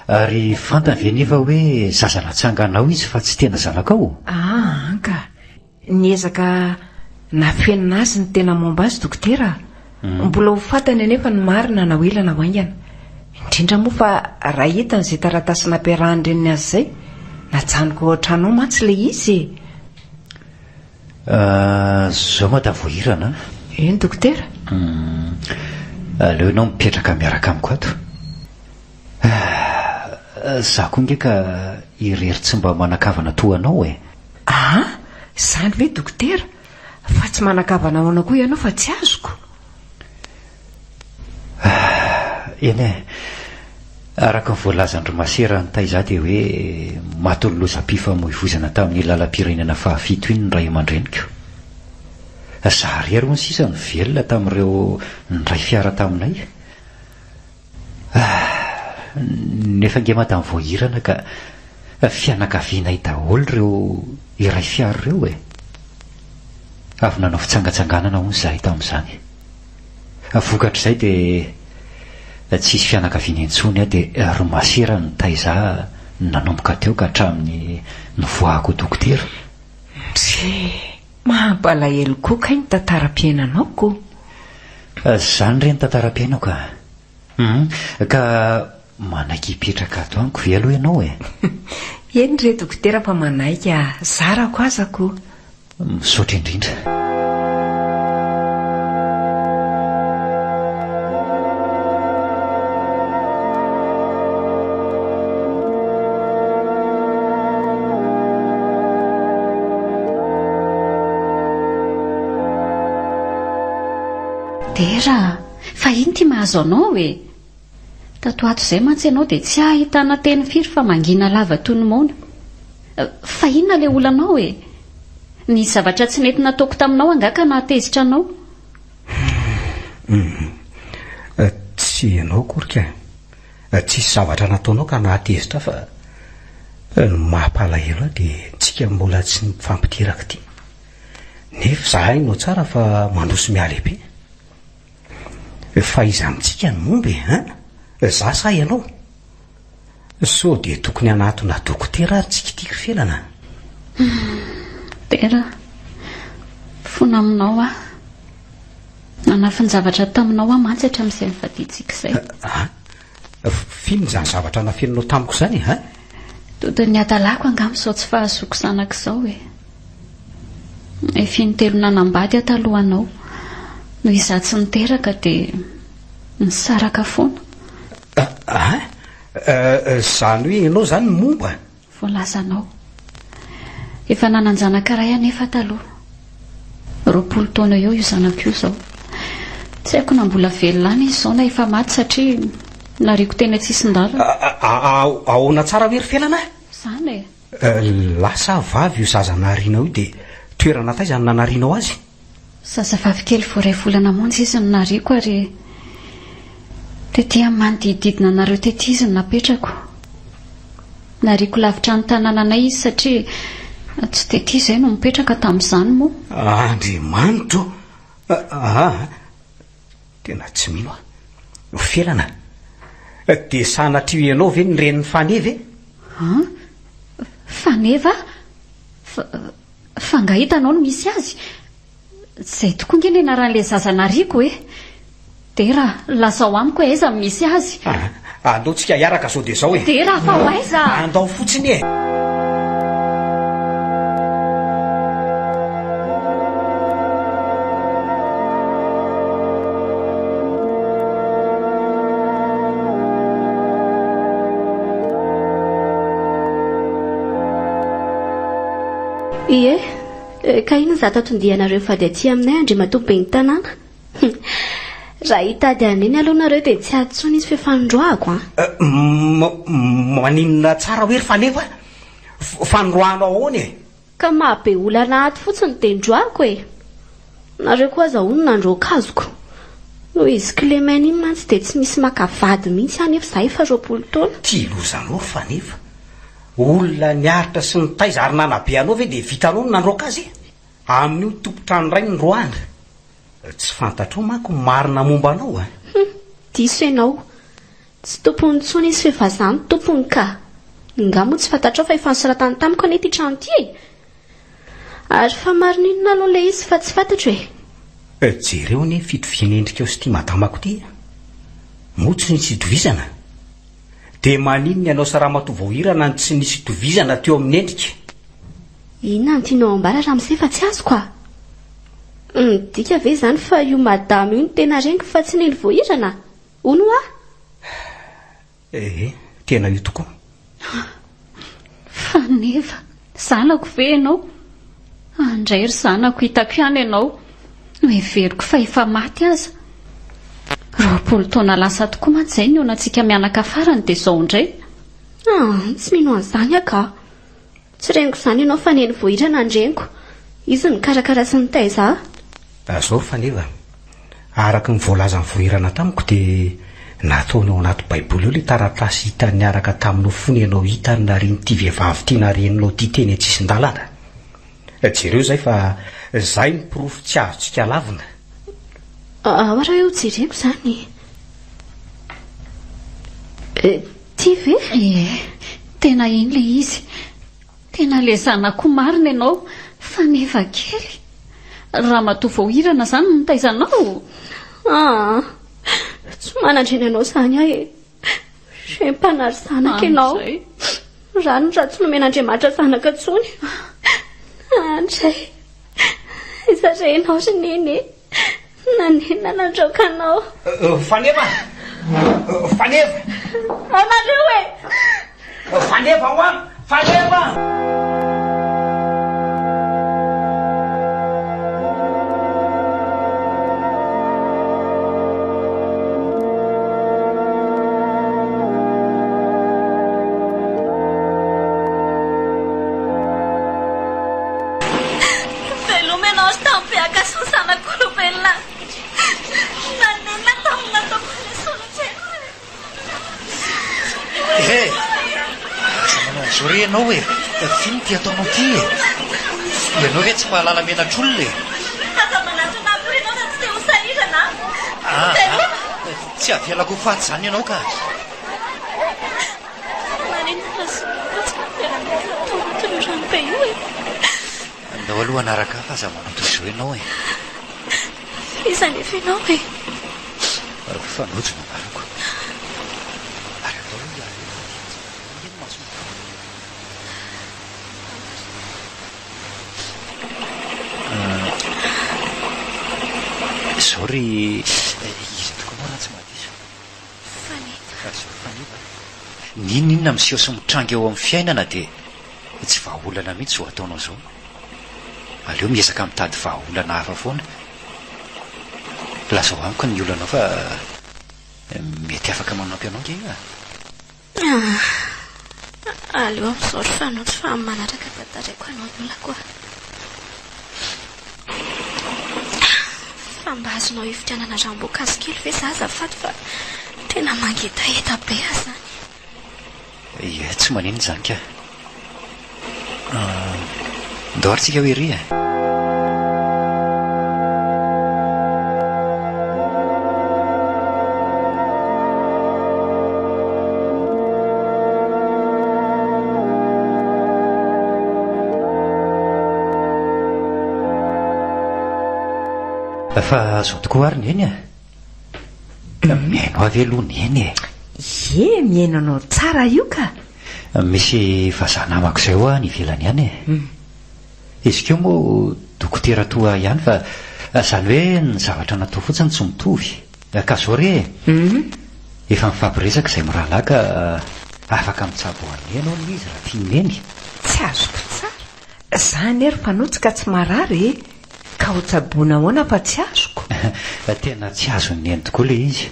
Ary fantany ve nefa hoe zaza natsanganao izy fa tsy tena zanakao? Aa ka! Niezaka nafenina azy ny tena momba azy dokotera a! Mbola ho fantany anefa ny marina na ho ela na ho haingana. Indrindra moa fa raha hitany izay taratasy nampiarahan-dreniny azy izay, najanoko ao an-trano ao mantsy ilay izy e! Izao madame Voahirana a! Eny dokotera. Aleo ianao mipetraka miaraka amiko ato. Izaho koa ange ka irery tsy mba manan-kavana toa anao e! Aa! Izany ve dokotera? Fa tsy manan-kavana ahoana koa ianao fa tsy azoko? Eny e! Araka ny voalazan-dry masera nitaiza ahy dia hoe matin'ny lozam-pifamoivoizana tamin'iny lalam-pirenena fahafito iny ny ray aman-dreniko. Izaho irery hono sisa no velona tamin'ireo niray fiara taminay. Ah! Nefa ange madame Voahirana ka fianakavianay daholo ireo iray fiara ireo e! Avy nanao fitsangatsanganana hono izahay tamin'izany. Vokatr'izay dia tsisy fianakaviana intsony aho dia ry masera nitaiza ahy nanomboka teo ka hatramin'ny nivoahako ho dokotera. Ndry! Mampalahelo koa kay ny tantaram-piainanao ko! Izany re ny tantaram-piainako a! Hum, ka manaiky hipetraka ato amiko ve aloha ianao e? Eny re dokotera fa manaiky ah, zarako aza ko! Misaotra indrindra. Dera a! Fa ino ity mahazo anao e? Tato ho ato izay mantsy ianao dia tsy ahitana teny firy fa mangina lava toy ny moana. Fa inona ilay olanao e? Nisy zavatra tsy nety nataoko taminao angaha ka nahatezitra anao? Hum. Tsy ianao akory ka. Tsisy zavatra nataonao ka nahatezitra ahy fa ny mampalahelo ahy dia tsika mbola tsy nifampiteraka ity. Nefa izahay no tsara fa mandroso mihalehibe. Fa iza amintsika no momba e, hein? Za sa ianao? Sao dia tokony hanatona dokotera ary tsika ity ry Felana a? Dera, mifona aminao aho. Nanafin-javatra taminao aho mantsy hatramin'izay nivadiantsika izay. An? F'inona izany zavatra nafeninao tamiko izany e, hein? Dodon'ny hadalako angamba izao tsy fahazoako zanaka izao e. Efa intelo nanambady aho talohanao. Noho izaho tsy niteraka dia nisaraka foana. An? Izany hoe ianao izany no momba? Voalazanao. Efa nanan-janaka iray anefa taloha. 20 taona eo io zanako io izao. Tsy haiko na mbola velona any izy izao na efa maty satria nariako teny an-tsisin-dalana. Ahoana tsara hoe ry Felana a? Izany e! Lasa vavy io zaza narianao io dia toerana taiza no nanarianao azy? Zazavavy kely vao iray volana monja izy no nariako ary tety amin'ny manodidididina anareo tety izy no napetrako. Nariako lavitra ny tanànanay izy satria tsy tety izay no mipetraka tamin'izany moa. Andriamanitro ô! Aa! Tena tsy mino aho. Felana, dia sanatria ianao ve ny renin'i Faneva e? An? Faneva? Fa, fa angaha hitanao no misy azy? Izay tokoa ange ny anaran'ilay zaza nariako e! Dera, lazao amiko hoe aiza no misy azy? Andao tsika hiaraka zao dia zao e! Dera, fa ho aiza? Andao fotsiny e! Ie, ka inona izato anton-dianareo mivady aty aminay Andriamatoa Ben'ny Tanàna? Raha hitady an'i Neny aloha nareo dia tsy ato intsony izy f'efa noroahako an! Maninona tsara hoe ry Faneva? Fanoroahanao ahoana e? Ka maha be olana ato fotsiny dia ndroahako e! Nareo koa aza hono nandroaka azoko. Noho izy kilemaina iny mantsy dia tsy misy maka vady mihitsy aho nefa izaho efa 20 taona. Ty lozanao ry Faneva. Olona niaritra sy nitaiza ary nanabe anao ve dia vitanao ny nandroaka azy e? Amin'io ny tompon-trano iray no roahina. Tsy fantatrao manko ny marina momba anao a! Hum, diso ianao. Tsy tompony intsony izy f'efa za no tompony ka. Nga moa tsy fantatrao fa efa nosoratany tamiko anie ity trano ity e? Ary fa marina inona aloha ilay izy fa tsy fantatro e? Jereo anie ny fitovian'endrikao sy ity madamako ity a! Moa tsy nisy itovizana? Dia maninona ianao sy ramatoa Voahirana no tsy nisy itovizana teo amin'ny endrika? Inona no tianao ambara ramose fa tsy azoko a! Midika ve izany fa io madama io no tena reniko fa tsy neny Voahirana? Hono hoa? Ee, tena io tokoa. Faneva, zanako ve ianao? Andray ry zanako, hitako ihany ianao. Noheveriko fa efa maty aza. 20 taona lasa tokoa mantsy izay nihaonantsika mianaka farany dia izao indray. Ah, tsy mino an'izany aho ka. Tsy reniko izany ianao fa neny voahirana ny reniko. Izy no nikarakara sy nitaiza ahy. Izao ry Faneva, araka ny voalazan'i Vohirana tamiko dia nataony ao anaty baiboly ao ilay taratasy hitany niaraka taminao fony ianao hitany narian'ity vehivavy ity nareninao ity teny an-tsisin-dalana. Jereo izay fa izay no porofo tsy azontsika lavina. Ao raha eo jereko izany. Ity ve? Ie, tena iny ilay izy. Tena ilay zanako marina ianao, Faneva kely. Ramatoa Voahirana izany no nitaiza anao? Aa, tsy manan-dreny anao izany aho e. Reny mpanary zanaka ianao. Rariny raha tsy nomen'Andriamanitra zanaka intsony. Andray, aiza re ianao ry Neny e? Nanenina nandraoka anao. Faneva! Faneva! Ao nareo e! Faneva hoa! Faneva! Veloma ianao ry Tampeaka sy ny zanak'olombelona. Nanenina tamin'ny nataoko ilay solontena. Eh! Aza manao an'izao re ianao e! F'inona ity ataonao ity e? Ianao ve tsy mahalala menatr'olona e? Aza manatona ahy koa ianao raha tsy te ho sahirana an! Ah, Veloma! tsy avelako ho faty izany ianao ka! Maninona fa tsy navelanao tao anatin'io ranobe io e? Andao aloha hanaraka ahy fa aza manao toy izao ianao e! Iza anefa ianao e? Fanojo no anarako. Ary andao aloha hiala eo fa dia jereo ange ny masonao. Izao ry iza tokoa moa raha tsy mahadiso? Faneva. Izao ry Faneva a! N'inon'inona miseho sy mitranga eo amin'ny fiainana dia tsy vahaolana mihitsy izao ataonao izao. Aleo miezaka mitady vahaolana hafa foana. Lazao amiko ny olanao fa mety afaka manampy anao ange aho. Ah, aleo amin'izao ry Fanojo fa amin'ny manaraka tantaraiko anao ny olako ah. Fa mba azonao ividianana ranom-boankazo kely ve za azafady fa tena mangetaheta be aho izany. Ie, tsy maninona izany ka. Ndao ary tsika ho ery e. Fa azo tokoa ary Neny a! Mihaino ahy ve aloha Neny e? Ie, mihaino anao tsara io ka! Misy vazaha namako izay hoa any ivelany any e! Izy koa moa dokotera toa ahy ihany fa izany hoe ny zavatra natao fotsiny tsy mitovy. Ka zao re e! Efa mifampiresaka izay mirahalahy ka afaka mitsabo an'i Neny hono izy raha tian'i Neny. Tsy azoko tsara. Za anie ry Fanotsy ka tsy marary e! Ka ho tsaboina ahoana fa tsy azoko? Tena tsy azon'i Neny tokoa ilay izy.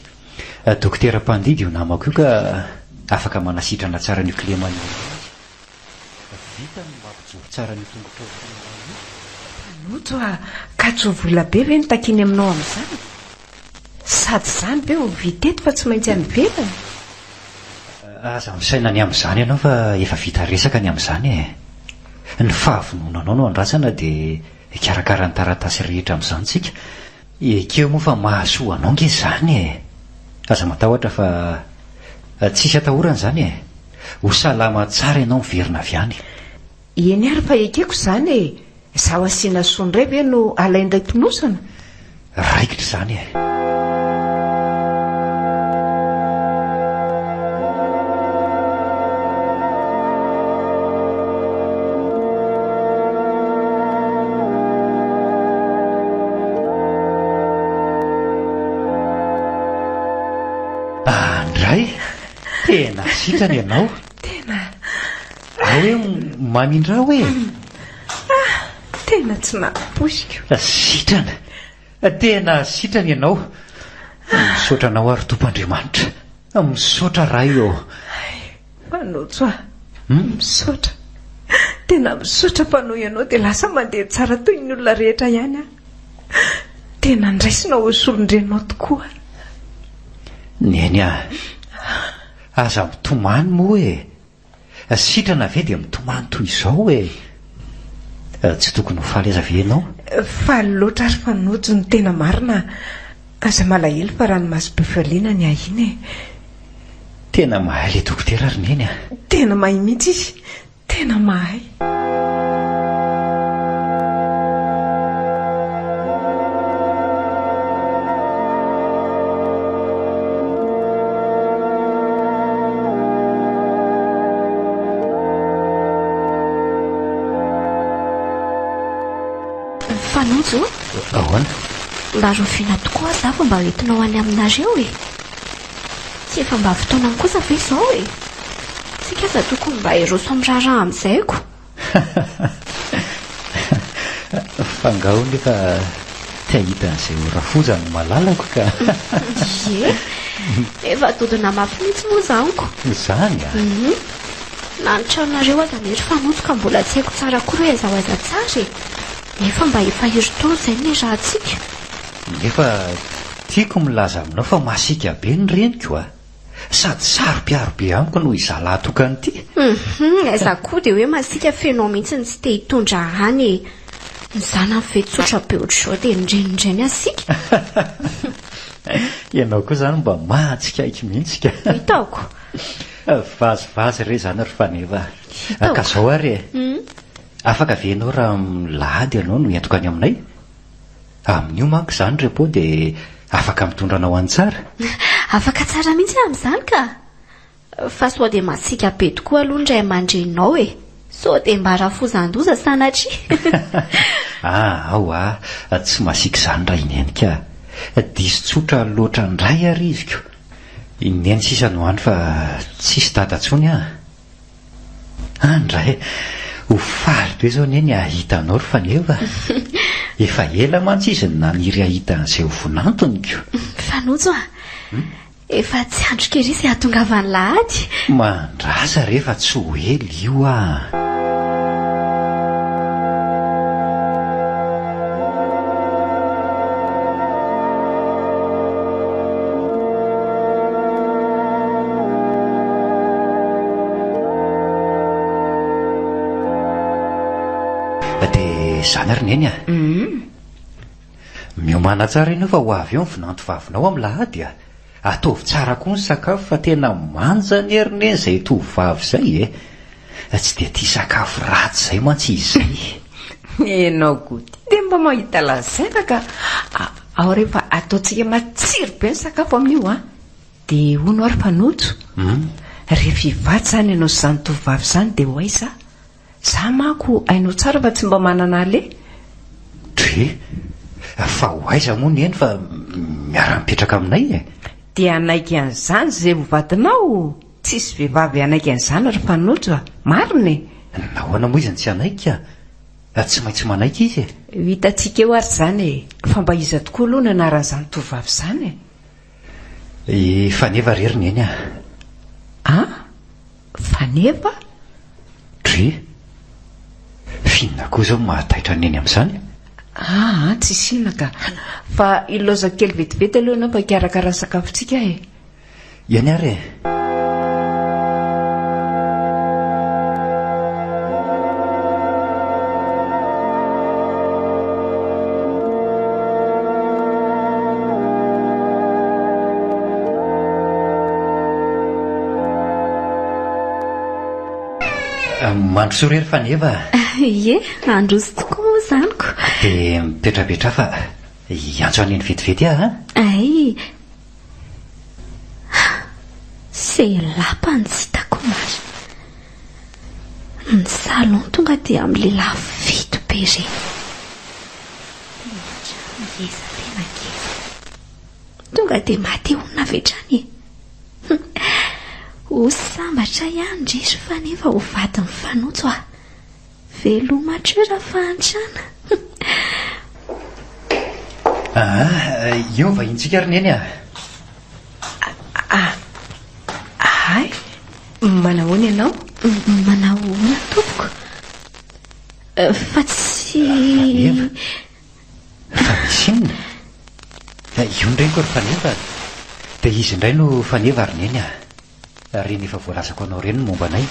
Dokotera mpandidy io namako io ka afaka manasitrana tsara an'io kileman'i Neny io izy. Vitany ny mampijoro tsara an'io tongotrao sy io io. Fanojo a! Ka tsy ho vola be ve no takiany aminao amin'izany? Sady izany ve ho vita eto fa tsy maintsy any ivelany? Aza misaina ny amin'izany ianao fa efa vita resaka ny amin'izany e! Ny fahavononanao no andrasana dia hikarakara ny taratasy rehetra amin'izany tsika. Ekeo moa fa mahasoa anao nge izany e! Aza matahotra fa tsisy atahorana izany e! Ho salama tsara ianao miverina avy any. Eny ary fa ekeko izany e! Izaho asiana soa indray ve no alain-dray fonosana? Raikitra izany e! Andray! Tena sitrana ianao! Tena. Ao hoe mamindra ao e! Ah! Tena tsy nampoiziko. Sitrana! Tena sitrana ianao! Misaotra anao aho ry Tompo Andriamanitra. Misaotra Ray ô! Hay, Manojo a! Misaotra. Tena misaotra fa noho ianao dia lasa mandeha tsara toy ny olona rehetra ihany aho. Tena ndraisinao ho solon-dreninao tokoa aho. Neny a! Aza mitomany moa e! Sitrana ve dia mitomany toy izao e! Tsy tokony ho faly aza ve ianao? Faly loatra ary fa nojo ny tena marina a! Aza malahelo fa ranomasom-pifaliana ny ahy iny e! Tena mahay ilay dokotera ry Neny a! Tena mahay mihitsy izy! Tena mahay! Fanojo? Ahoana? Mba rahoviana tokoa aza aho vao mba hoentinao any aminareo e? Tsy efa mba fotoanany kosa ve izao e? Tsika aza tokony mba hiroso amin'ny raharaha amin'izay ko! Fa angaha hono efa te hahita an'izay ho rafozany ny malalako ka! Ie! Efa dodona mafy mihitsy moa izany ko! Izany a! Hum! Na ny tranonareo aza anie ry Fanojo ka mbola tsy haiko tsara akory hoe aiza ho aiza tsara e! Nefa mba efa herintaona izay no niarahantsika. Nefa tiako milaza aminao fa masiaka be ny reniko a! Sady saro-piaro be amiko noho izaho tokana ity. Hum, aiza koa dia hoe masiaka fenao mihitsy ny tsy te hitondra any e! Ny zanany ve tsotra be ohatr'izao dia ny reniny indray ny hasiaka? Ianao koa izany mba mahatsikaiky mihitsy ka. Hitako. Vazivazy re izany ry Faneva. Hitako. Ka izao ary e. Afaka ve ianao raha milahady ianao no entiko any aminay? Amin'io manko izany repos dia afaka mitondra anao any tsara. Afaka tsara mihitsy aho amin'izany ka! Fa sao dia masiaka be tokoa aloha ny ray aman-dreninao e! Sao dia mba rafozan-doza sanatria! Ah, ao ah, tsy masiaka izany raha i Neny ka! Diso tsotra loatra indray ary izy ko! I Neny sisa no any fa tsisy dada intsony ah! Andray! Ho faly be izao anie ny hahita anao ry Faneva a! Efa ela mantsy izy no naniry hahita an'izay ho vonantoniko. Fanojo a! Efa tsy andriko ery izay hahatongavan'ny lahady. Mandrasa re fa tsy ho ela io a! Dia izany ry Neny a! Miomàna tsara ianao fa ho avy eo ny vinanto vavinao amin'ny lahady a! Ataovy tsara koa ny sakafo fa tena manja anie ry Neny izay tovovavy izay e! Tsy dia tia sakafo ratsy izay mantsy izy izay. Ianao koa ity dia mba mahita lazaina ka! Ao re fa ataontsika matsiro be ny sakafo amin'io an! Dia hono ary Fanojo, rehefa hivady izany ianao sy izany tovovavy izany dia ho aiza aho? Izaho manko hainao tsara fa tsy mba manana aleha. Dre, fa ho aiza moa Neny fa miara-mipetraka aminay e! Dia hanaiky an'izany izay ho vadinao? Tsisy vehivavy hanaiky an'izany ry Fanojo a! Marina e! Nahoana moa izy no tsy hanaiky ka? Tsy maintsy manaiky izy e! Ho hitantsika eo ary izany e! Fa mba iza tokoa aloha ny anaran'izany tovovavy izany e? I Faneva re ry Neny a! An? Faneva? Dre! F'inona koa izao no mahataitra an'i Neny amin'izany? Aa, tsisy inona ka. Fa ilaozako kely vetivety aloha ianao mba hikarakara ny sakafontsika e. Eny ary e. Mandrosoa re ry Faneva a! Ie, handroso tokoa moa izany ko. Dia mipetrapetraha fa hiantso an'i Neny vetivety aho a! Hay! Se lapa no tsy hitako marina. Ny salon tonga dia amin'ilay lafo fito be ireny. Ilay trano ngeza tena ngeza. Tonga dia maty honina avy hatrany e. Ho sambatra ihany ndry ry Faneva ho vadin'i Fanojo ah. Veloma hatreo Rafahantrana. Aa, eo vahintsika ry Neny a! Ah, hay, manahoana ianao? Manahoana tompoko? Fa tsy... Faneva, fa misy inona? Io ny reniko ry Faneva, dia izy indray no Faneva ry Neny a! Ireny efa voalazako anao ireny ny momba anay.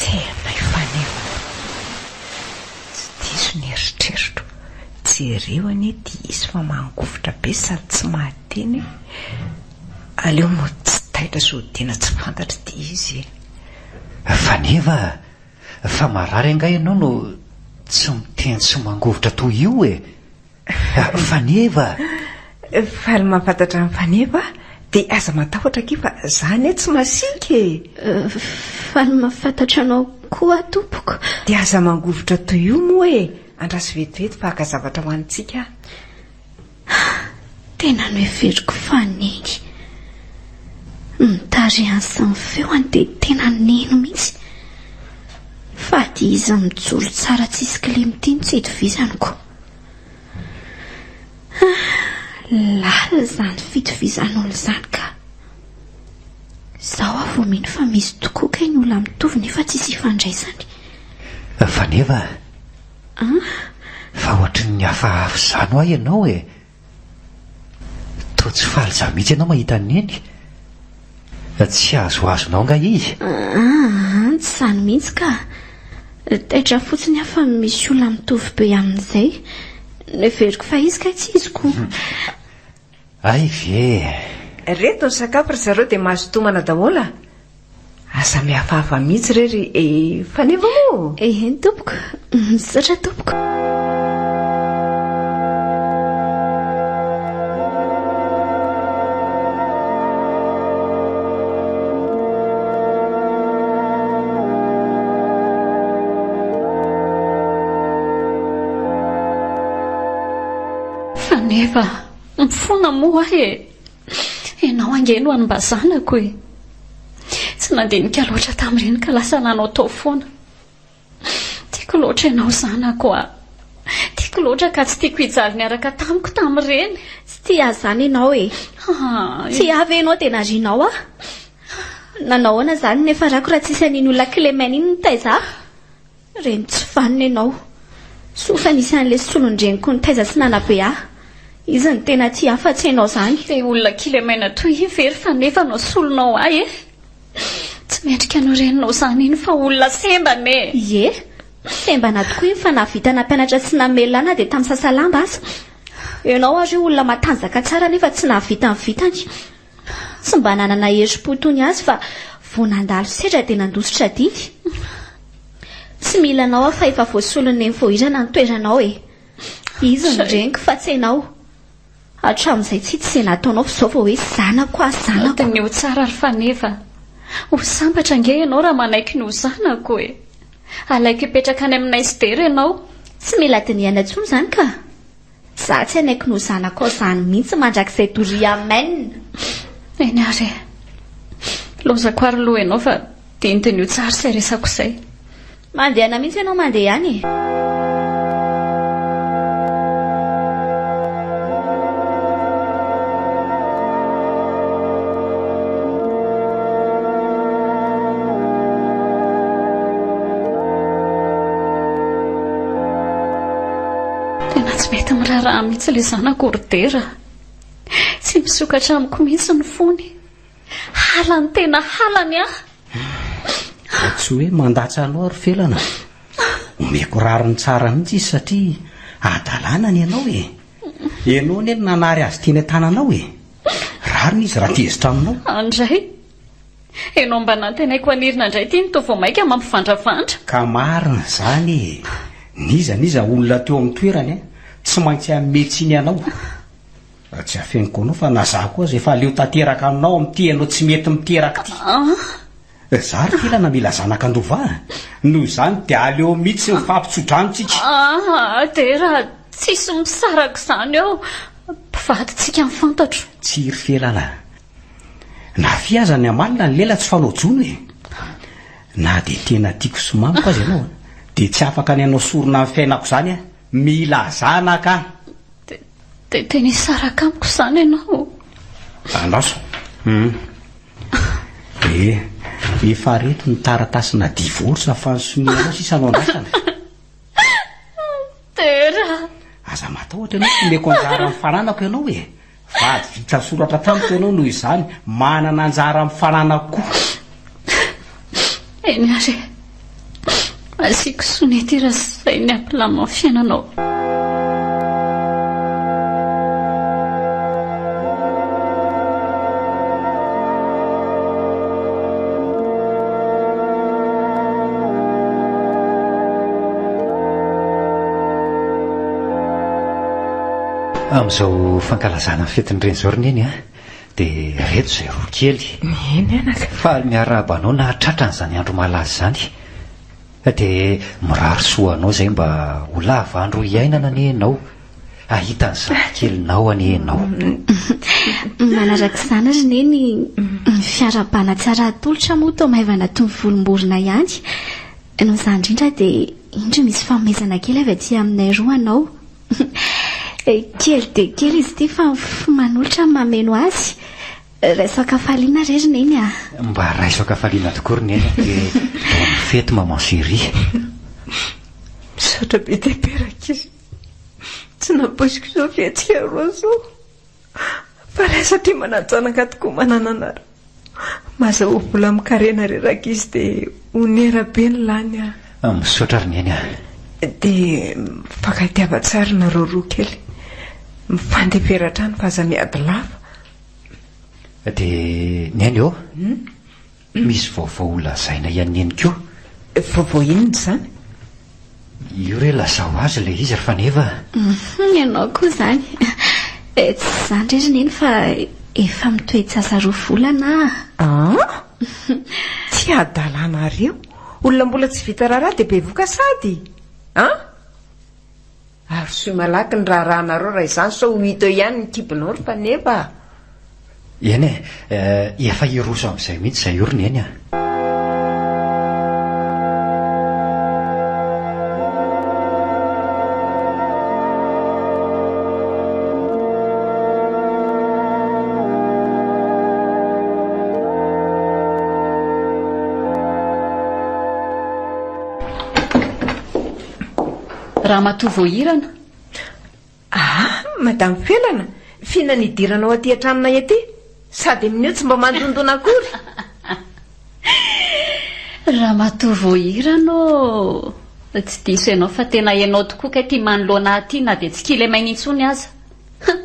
Tena hifaneva. Tsy diso ny eritreritro. Jereo anie ity izy fa mangovitra be sady tsy mahateny e. Aleo mody tsy taitra sy hodiana tsy fantatra ity izy e. Faneva a! Fa marary angaha ianao no tsy miteny sy mangovitra toy io e? Faneva! Faly mahafantatra an'i Faneva aho, dia aza matahotra akia fa za anie tsy masiaka e! Faly mahafantatra anao koa aho tompoko. Dia aza mangovitra toy io moa e! Andraso vetivety fa haka zavatra hohanintsika aho. Tena noheveriko fa neny. Ny tarehiny sy ny feony dia tena neny mihitsy. Fady izy mijoro tsara tsisy kilema ity no tsy itovizany ko. Lalina izany fitovizan'olona izany ka. Izao aho vao mino fa misy tokoa kay ny olona mitovy nefa tsisy ifandraisany. Faneva a! Fa ohatry ny hafahafa izany hoa ianao e! Toa tsy faly izany mihitsy ianao mahita an'i Neny. Tsy azoazonao angaha izy? Aa, tsy izany mihitsy ka. Taitra fotsiny aho fa misy olona mitovy be amin'izay. Noheveriko fa izy kay tsy izy ko. Hay ve e! Reto ny sakafo ry zareo dia mazotoa homana daholo a! Aza mihafahafa mihitsy re ry Faneva moa! Eny tompoko, misaotra tompoko. Faneva, mifona moa aho e! Ianao ange no any mba zanako e! Tsy nandinika loatra tamin'ireny ka lasa nanaotao foana. Tiako loatra ianao zanako a! Tiako loatra ka tsy tiako hijaly niaraka tamiko tamin'ireny. Tsy tia ahy izany ianao e! Tia ahy ve ianao dia narianao aho? Nanao ahoana izany ny niafarako raha tsisy an'iny olona kilemaina iny nitaiza ahy? Reny tsy vanona ianao. Soa fa nisy an'ilay solon-dreniko nitaiza sy nanabe ahy. Izy no tena tia ahy fa tsy ianao izany. Dia olona kilemaina toy iny ve ry Faneva no solonao ahy e? Tsy mendrika an'io reninao izany iny fa olona sembana e! Ie, sembana tokoa iny fa nahavita nampianatra sy namelona ahy na dia tamin'ny sasalamba aza. Ianao ary io olona matanjaka tsara nefa tsy nahavita ny vitany. Tsy mba nanana herim-po toy ny azy fa vao nandalo sedra dia nandositra adidy. Tsy mila anao aho fa efa voasolon'i Neny Voahirana ny toeranao e! Izy no reniko fa tsy ianao. Hatramin'izay tsy hita izay nataonao fa izao vao hoe zanako aho, zanako. Diniho tsara ry Faneva. Ho sambatra ange ianao raha manaiky ny ho zanako e! Alaiko hipetraka any aminay sy Dera ianao. Tsy mila dinihana intsony izany ka! Za tsy hanaiky ny ho zanakao zany mihitsy mandrakizay doria amen. Eny ary e. Lozako ary loha ianao fa dinidiniho tsara izay resako izay. Mandehana mihitsy ianao mandeha ihany e. miraharaha mihitsy ilay zanako ry Dera. Tsy misokatra amiko mihitsy ny fony. Halany tena halany aho. Tsy hoe mandatsa anao ry Felana. Omeko rariny tsara mihitsy izy satria hadalana ny anao e. Ianao anie no nanary azy teny an-tananao e. Rariny izy raha tezitra aminao. Andray. Ianao mba nantenaiko hanirina indray ity no toa vao mainka mampivandravandra. Ka marina izany e. N'iza n'iza olona teo amin'ny toerany, tsy maintsy hanome tsiny anao. Tsy afeniko anao fa na za koa aza efa leo tanteraka aminao amin'ity ianao tsy mety miteraka ity. Za ry Felana mila zanaka handova a! Noho izany dia aleo mihitsy mifampitso-drano tsika. Aa Dera, tsisy misaraka izany eo. Mpivady tsika ny fantatro. Tsia ry Felana a! Na fy aza ny hamalina ny lela tsy fanao jono e! Na dia tena tiako sy mamiko aza ianao dia tsy afaka ny hanao sorona ny fiainako izany aho. Mila zanaka aho. Dia tena hisaraka amiko izany ianao? Andraso. Hum. Eh, efa reto ny taratasina divorce fa ny sonianao sisa no andrasana. Dera. Aza matahotra ianao, tsy omeko anjara amin'ny fananako ianao e. Vady vita soratra tamiko ianao noho izany manana anjara amin'ny fananako koa. Eny ary e. Asiako sonia ity raha izay ny hampilamina ny fiainanao. Amin'izao fankalazana ny fetin'ny reny izao ry Neny a, dia ireto izay roa kely. Eny anaka. Faly miarahaba anao nahatratra an'izany andro malaza izany. Dia mirary soa anao izay mba ho lava andro hiainana anie ianao. Hahita ny zafikelinao anie ianao. Manaraka izany ry Neny, ny fiarahabana tsara atolotra moa toa maivana toy ny volom-borona ihany. Noho izany indrindra dia indro misy fanomezana kely avy aty aminay roa anao. Kely dia kely izy ity fa ny fo manolotra no mameno azy. Raiso an-kafaliana re ry Neny a! Mba raiso an-kafaliana tokoa ry Neny a! Dia bonne fête maman chérie! Misaotra be dia be rankizy. Tsy nampoiziko izao fihetsika roa izao. Fa raha satria manan-janaka tokoa manana anareo. Mazahoa vola amin-karena re rankizy dia onera be ny lany a! Misaotra ry Neny a! Dia mifankatiava tsara nareo roa kely. Mifandefera hatrany fa aza miady lava. Dia Neny ô! Misy vaovao ho lazaina i an'i Neny koa. Vaovao inona izany? Io re lazao azy ilay izy ry Faneva a! Hum, ianao koa izany. Tsy izany re ry Neny fa efa mitoe-jaza roa volana aho. An? Tsy hadalanareo? Olona mbola tsy vita raharaha dia bevoka sady? An? Arosoy malaky ny raharahanareo raha izany sao ho hita eo ihany ny kibonao ry Faneva a! Eny e, efa hiroso amin'izay mihitsy izay io ry Neny a! Ramatoa Voahirana. Ah, Madame Felana, f'inona ny idiranao aty an-tranonay aty? Sady amin'io tsy mba mandondona akory. Ramatoa Voahirana ô! Tsy diso ianao fa tena ianao tokoa kay ity manoloana ahy ity na dia tsy kilemaina intsony aza. Hum!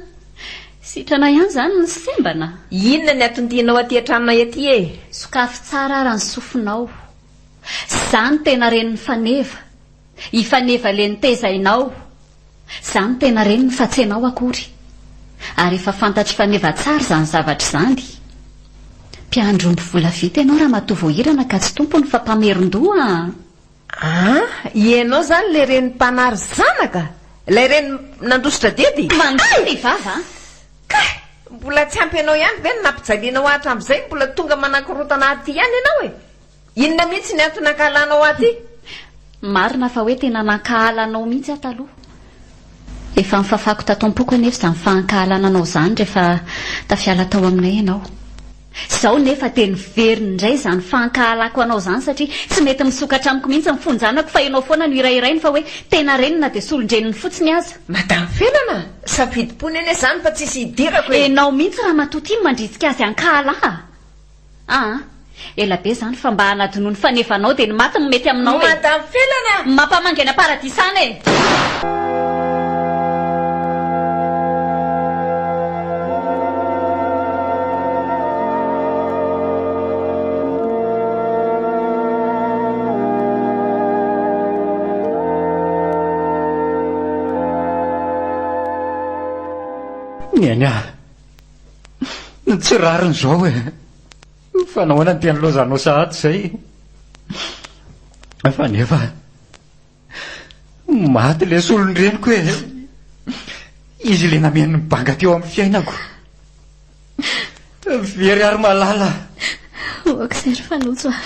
Sitrana ihany izany ny sembana. Inona ny anton-dianao aty an-tranonay aty e? Sokafy tsara ara ny sofinao. Za no tena renin'i Faneva. I Faneva le nitezainao. Za no tena reniny fa tsy ianao akory. Ary efa fantatr'i Faneva tsara izany zavatra izany. Mpiandry omby volavita ianao ramatoa Voahirana ka tsy tompony fa mpamerin-doha an! Ah! Ianao izany ilay reny mpanary zanaka? Ilay reny nandositra didy? Mandoa ny vava an! Kay! Mbola tsy ampy anao ihany ve ny nampijalianao ahy hatramin'izay? Mbola tonga manakorontana aty ihany ianao e! Inona mihitsy ny antony nankahalanao ahy aty? Marina fa hoe tena nankahala anao mihitsy aho taloha. Efa nifafako tato am-poko anefa izany fahankahalana anao izany rehefa tafiala tao aminay ianao. Izao nefa dia niverina indray izany fankahalako anao izany satria tsy mety misokatra amiko mihitsy ny fon-janako fa ianao foana no hirahirainy fa hoe tena reniny na dia solon-dreniny fotsiny aza. Madame Felana, safidim-pony anie izany fa tsisy hidirako e! Ianao mihitsy ramatoa ity no mandrisika azy hankahala ahy. Aa! Ela be izany fa mba hanadinoa ny fanevanao dia ny maty no mety aminao e! Madame Felana! Mampamangy any am-paradisa any e! Neny a! Tsy rariny izao e! Fa nahoana no tena lozanao sahady izay? Fa nefa maty ilay solon-dreniko e! Izy ilay nameno ny banga teo amin'ny fiainako. Very ary malala. Oak'izay ry Fanojo a!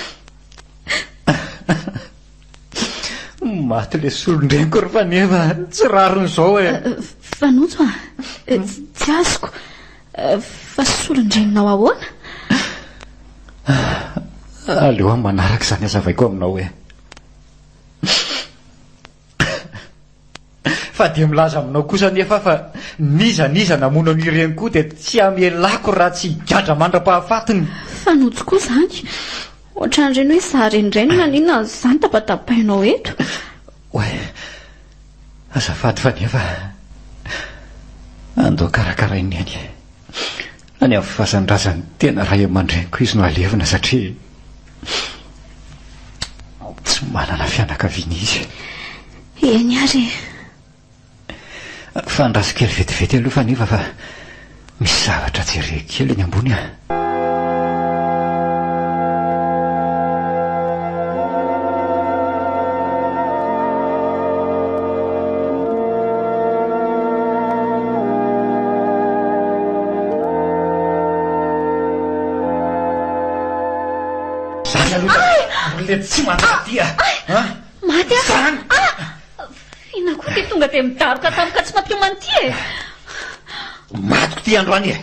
Maty ilay solon-dreniko ry Faneva, tsy rariny izao e! Fanojo a! Tsy azoko. Fa solon-dreninao ahoana? Aleo amin'ny manaraka izany hazavaiko aminao e. Fa dia milaza aminao kosa anefa aho fa n'iza n'iza namono an'ireny koa dia tsy hamelako raha tsy higadra mandra-pahafatiny. Fanojo koa izany. Ohatran'ireny hoe izaho renireny maninona izany tapatapahinao eto? Oay, azafady fa nefa andao karakarain'i Neny. Any amin'ny fazan-drazan'ny tena ray aman-dreniko izy no alevina satria tsy manana fianakaviana izy. Eny ary e. Fa andraso kely vetivety aloha fa nefa fa misy zavatra jereko kely eny ambony ah. Zany aloha olona tsy mankatia a! Maty aho! Zany! Ah! Inona koa ity tonga dia midaroka tampoka tsy mampiomana ity e! Matiko ity androany e!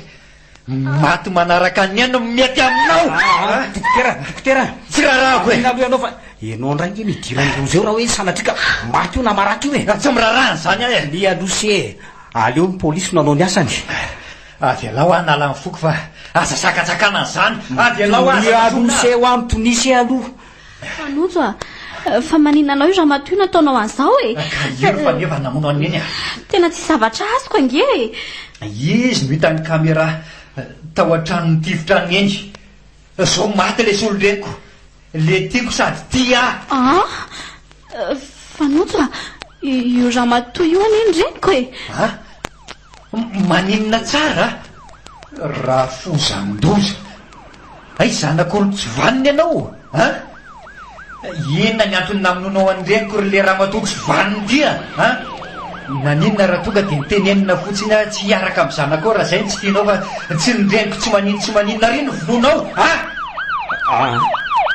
Maty manaraka ny aina no mety aminao! Ah, dokotera, dokotera! Tsy raharahako e! Inona aloha ianao fa ianao indray ange no idiran'ny loza eo raha hoe sanatria ka maty io na maratra io e! Tsy miraharaha an'izany aho e! Ny aloha se e! Aleo ny polisy no hanao ny asany. Avelao aho hanala ny foko fa aza sakantsakana an'izany! Avelao aho Ny aloha se hoa mitonia se aloha! Fanojo a! Fa maninona anao io ramatoa io nataonao an'izao e? Ka io ry Faneva namono an'i Neny a! Tena tsy zavatra azoko ange e! Izy no hitan'ny caméra tao an-trano nitifitra an'i Neny. Zao maty ilay solon-dreniko. Ilay tiako sady tia ahy. An! Fanojo a! Io ramatoa io anie ny reniko e! An! Maninona tsara rafozan-doza. Hay zanak'olon-tsy vanona ianao an! Inona ny antony namonoanao an'i reniko ry le ramatoa tsy vanona ity an! Naninona raha tonga dia nitenenina fotsiny aho tsy hiaraka amin'ny zanakao raha izay no tsy tianao fa tsy ny reniko tsy manin tsy maninona ary no vonoinao an! Aa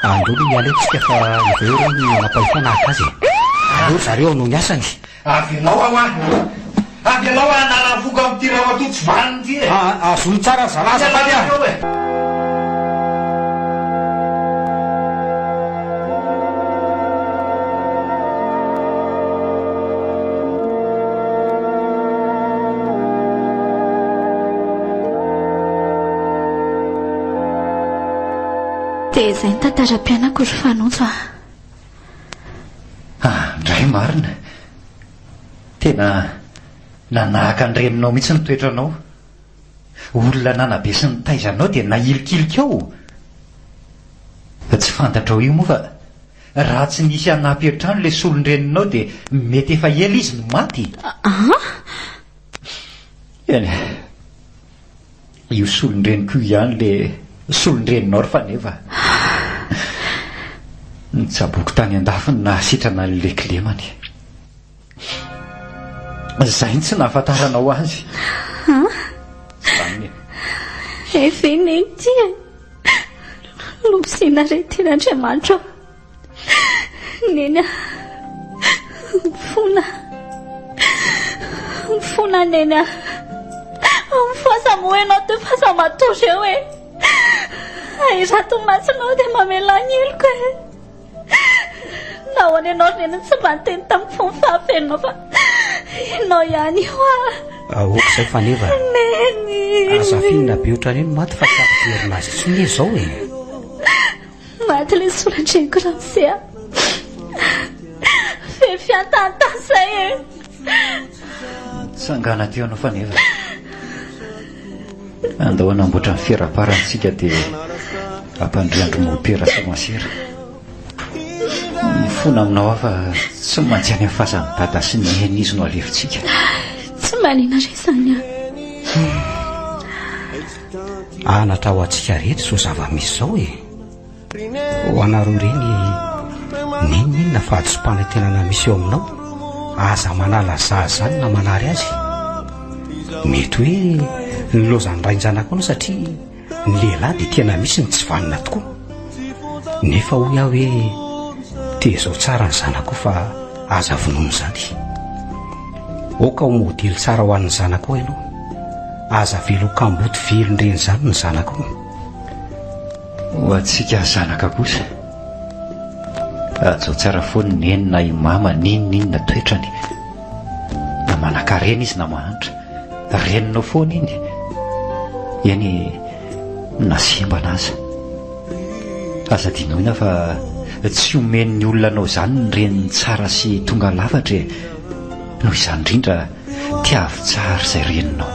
andao aloha miala eto isika fa efa eo ireo ny manam-pahefana haka azy e! Aleo ry zareo hanao ny asany. Avelao aho an! Avelao aho hanala ny foko amin'ity ramatoa tsy vanona ity e! Aa azony tsara ry zalahy azafady a! Dia izay ny tantaram-piainako ry Fanojo a! Ah, ndray marina. Tena nanahaka ny reninao mihitsy ny toetranao. Olona nanabe sy nitaiza anao dia nahilikilika ao. Tsy fantatrao io moa fa raha tsy nisy hanampy an-trano ilay solon-dreninao dia mety efa ela izy no maty. Ah? Eny e. Io solon-dreniko io ihany le solon-dreninao ry Faneva. Nitsaboako tany andafy ny nahasitrana an'le kilemany. Izay no tsy nahafantaranao azy. Zany e. Hay ve neny ity e? Lozina re tena Andriamanitra ô. Neny a! Mifona. Mifona Neny a! Mifohaza moa ianao teo fa aza matory eo e! Ahirato ny masonao dia mamelà ny heloko e. Nahoana ianao ry neny no tsy mba niteny tamiko fony fahafenonao fa ianao ihany io ah. Aoka izay Faneva. Neny. Aza finina be ohatran'iny maty fa tsy ampiverina azy intsony izy izao e. Maty ilay soran-dreniko ramose a. Feno fiantanintany izay e. Tsangana teo ianao Faneva. Andao hanamboatra ny fiaraparany isika dia ampandriandry mopera sy masera. Mifona aminao aho fa tsy maintsy any amin'ny fasan'i dada sy neny izy no alefintsika. Tsy manina re izany an. Anatra ho antsika rehetra izao zava-misy izao e. Ho anareo ireny n'inon'inona fahadisom-panantenana misy eo aminao, aza manala zaza izany na manary azy. Mety hoe nilaozan'ny rain-janakao anao satria ny lehilahy dia tena misy ny tsy vanona tokoa. Nefa hoy aho hoe tezao tsara ny zanakao fa aza vonoina izany. Aoka ho modely tsara ho an'ny zanakao ianao. Aza avela ho kamboty velon-dreny izany ny zanakao. Ho antsika zanaka kosa, hajao tsara foana i Neny na i Mama n'inon'inona toetrany. Na manankarena izy na mahantra, reninao foana iny. Eny, na sembana aza. Aza adinoina fa tsy omen'ny olona anao izany ny reniny tsara sy tonga lafatra e. Noho izany indrindra, tiavo tsara izay reninao.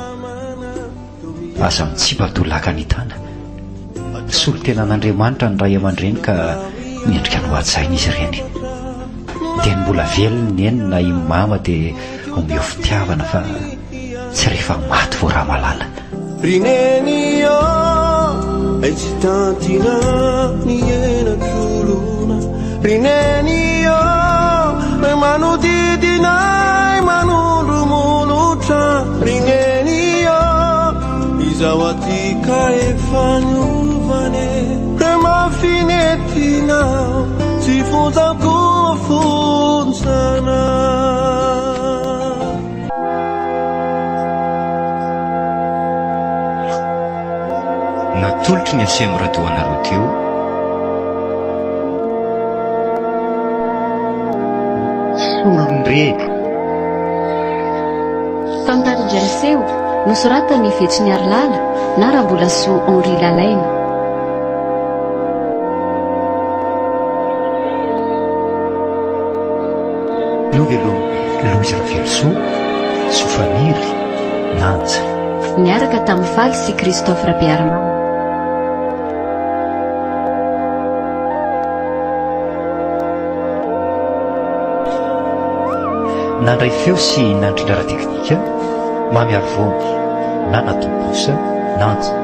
Aza mitsipa-dolaka ny tana. Solontenan'Andriamanitra ny ray aman-dreny ka mendrika ny hohajaina izy ireny. Dieny mbola velona i Neny na i Mama dia omeo fitiavana fa tsy rehefa maty vao ramalala. Ry Neny ô, ay tsy tantina ny henatr'olona. Ry Neny ô, ay manodidina ahy manondro molotra. Ry Neny ô, izaho aty ka efa niovana e. Re mafy nentinao, tsy fonjako fonjana. Natolotry ny Aceem Radio anareo teo. Solon-dreny. Tantara indray miseho, nosoratan'i Vetsiniarilala na Rambolasoa Henri Lalaina. Novelomin'i Louise Ravelosoa, Sofaniry, Nanja. Niaraka tamin'i Faly sy Christophe Rabearimanana. Nandray feo sy nandrindra ara-teknika, Mamy Arivony, Nana Tomposa, Nanja.